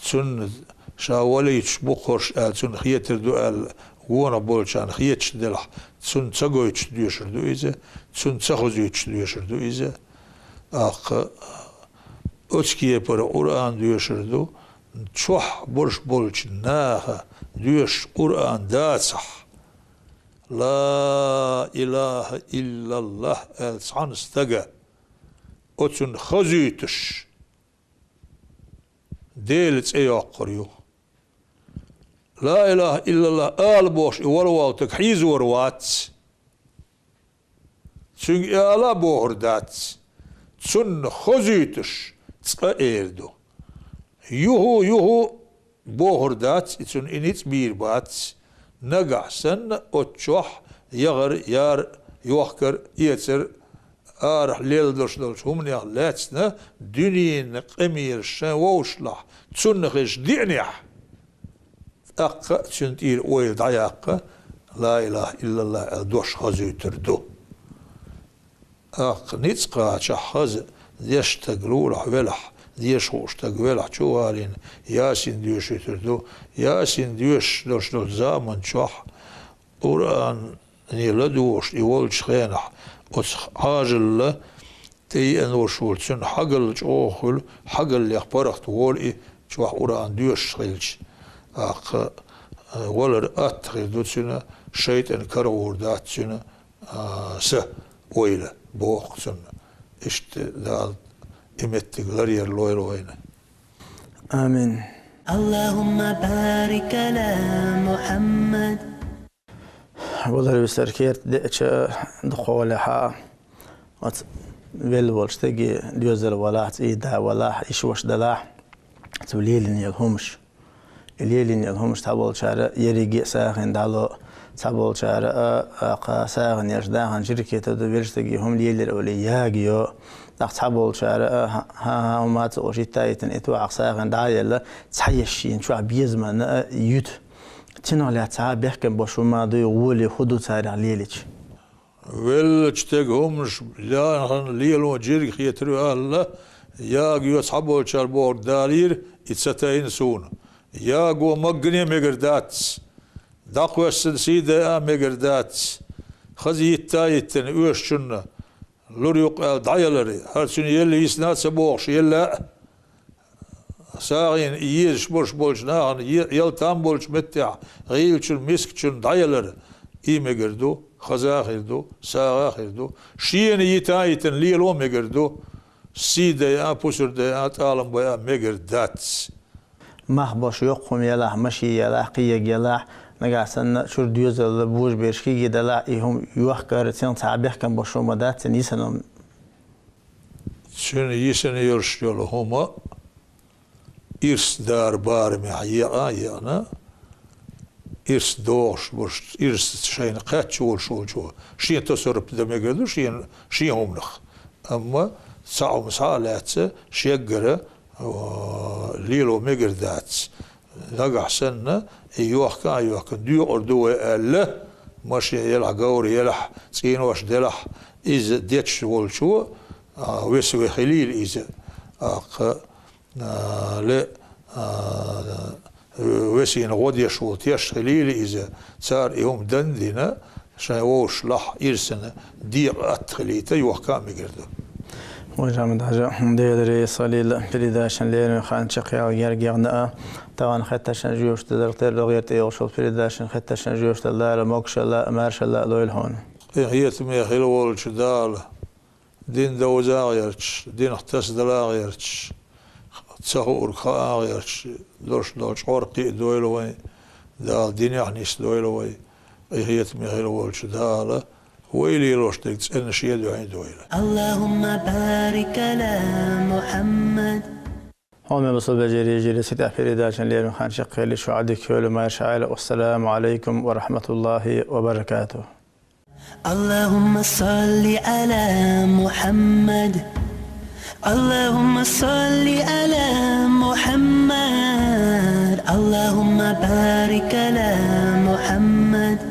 цунна ша валийтуш бу-кх хӀорш аьлла, цунна хетар ду аьлла, гонах болчарна хеташ делахь, цунна ца гойтуш доьшур ду иза, цунна ца хозуьйтуш доьшур ду иза. ТӀаккха оцу кепара Къуръан доьшур ду, чохь болуш болчу наха доьшуш Къуръан дацахь, «Ла илаха иллаллах» аьлла цхьана стага, оцунна хозуьйтуш, Делан цӀе йоккхур ю. «Ла илаха иллаллах» ала бохуш и вала волу стаг хьийзор вац. Цуьнга и ала а бохур дац. Цунна хозуьйтуш цкъа эр ду. «Юху, юху» бохур дац, и цунна и ницкъ бийр бац. Нагахь санна оцу чохь яхар, яр, йохкар, эцар, арахь лелдалуш долчу хӀуманех лаьцна дуьненан къамелаш шайн вовшашлахь, цунна хезаш деанехь, тӀаккха а цуьнан тӀера ойла дӀаяккха, «Ла илаха иллаллах» аьлла дош хозуьйтур ду. ТӀаккха ницкъ кхачахь хаза деш стаг лулахь велахь, деша хууш стаг велахь, чу а валийна, Ясин доьшуьйтур ду. Ясин доьшуш долуш долчу заман чохь Къуръане ладугӀуш и волчу хенахь, оцу Ӏажалла тӀееана волуш волу цуьнан хьогалла чӀогӀа хуьлу, хьогаллех паргӀат волу и чохь Къуръан доьшуш хилча. ТӀаккха, э, валар атта хир ду цуьнан, шайтӀан карагӀур дац цуьнан, а, са ойла, боху цунна. Иштта Дала и меттиг ларъяр лойла вайна. Амин. اللهم بارك على محمد. Валар висар керта деача дукхахьолехьа, оцу велла волчу стеге доьзал валахь, цӀий да валахь, иш ваша далахь, цо лелийна йолу хӀумаш. Лелийна йола хӀумаш цхьаболчара ерриге а сагӀийна дӀало, цхьаболчара а, а, кхы сагӀийна ерш дахана чура кхетаду, вешан стаге хӀума лелийра олий, ягайо. ТӀаккха цхьаболчара а, хӀа-, хӀа-, хӀума ца оалаш йита а йитина, итт воӀах сагӀийна дӀа а елла, цхьа еш шийна чохь безамна а юьту. Цунах лаьцна цхьа а бехкам бош хӀума дуй, гӀоли хӀу ду царах лелийча? Веллачу стеган хӀуманаш лаьхьна лело жирга хетар ю аьлла, ягайо, цхьаболчара бохург далийра, и ца тайна суна. Яго маггане а мегар дац, дӀакхоьссина сий дайа а мегар дац. Хаза йитта а йиттина, оьшучунна лур ю-кх аьлла дӀаялар, хӀара цуьнан елла йисна а ца бохуш, елла а. СагӀийна езаш берш болчу нахана е-, ял там болчу меттехь гӀийлачун, мискачун дӀаялар, и мегар ду, хаза а хир ду, сагӀа а хир ду, шена йита а йитина лело а мегар ду, сий дайа а, пусар дайа а, тӀалам байа а мегар дац. Мах бош йоккха хӀума елахь, машен елахь, кхиерг елахь, нагахь санна чуьра доьзал, божабераш кегий делахь, и хӀума йохкар, цунах цхьа а бехкам бош хӀума дац, цуьнан йисина хӀума. Цуьнан йисина йолуш йолу хӀума ирс дара барамехь екъа а екъна, ирс догӀуш берш, ирс шайна кхаьчча волуш волчо шен тасарруф дан мегар ду шен, шен хӀуманах. Амма цхьа хӀума схьа а лаьцна, шеггара, а, лело мегар дац. Нагахь санна, и йохка а йохкина, доькъур ду вай аьлла, машен елахь, говр елахь, цӀенош делахь, иза дечаш волчо, а, веса ве хилийла иза, а, кха, а, ле, а, весийна гӀо деш волу теш хилийла иза, цара и хӀума дан а дина, шайн вовшашлахь ирсана декъа атта хилийта йохка а мегар ду. Хьажа-Ахьмад-Хьаьжа, Дела реза хуьлийла, передачан леррина хан чекхъяла герга яхна а, тахана хеттаршна жоьпаш даларх тера догӀера тӀейогӀуш йолу передачан хеттаршна жоьпаш дала Дала могушалла а, маршалла а лойла хьуна. Къинхетаме хила волчу Дала дин довза а гӀерташ, динах тасадала а гӀерташ, ца хуург хаа а гӀерташ, долуш долу чкъор кхиа дойла вайн, Дала динехь нисдойла вай, къинхетаме хила волчу Дала вай лелош дерг цӀена шен дуьхьа дойла. اللهم بارك على محمد. Хьоме бусалба вежарий, жире сита передачан леррина хан чекхъели шу Ӏадика хьоьлу, марша Ӏайла. Вассаламу Ӏалайкум ва рахьматуллахӀи ва баракатухӀ. اللهم صل على محمد. اللهم صل على محمد. اللهم بارك على محمد.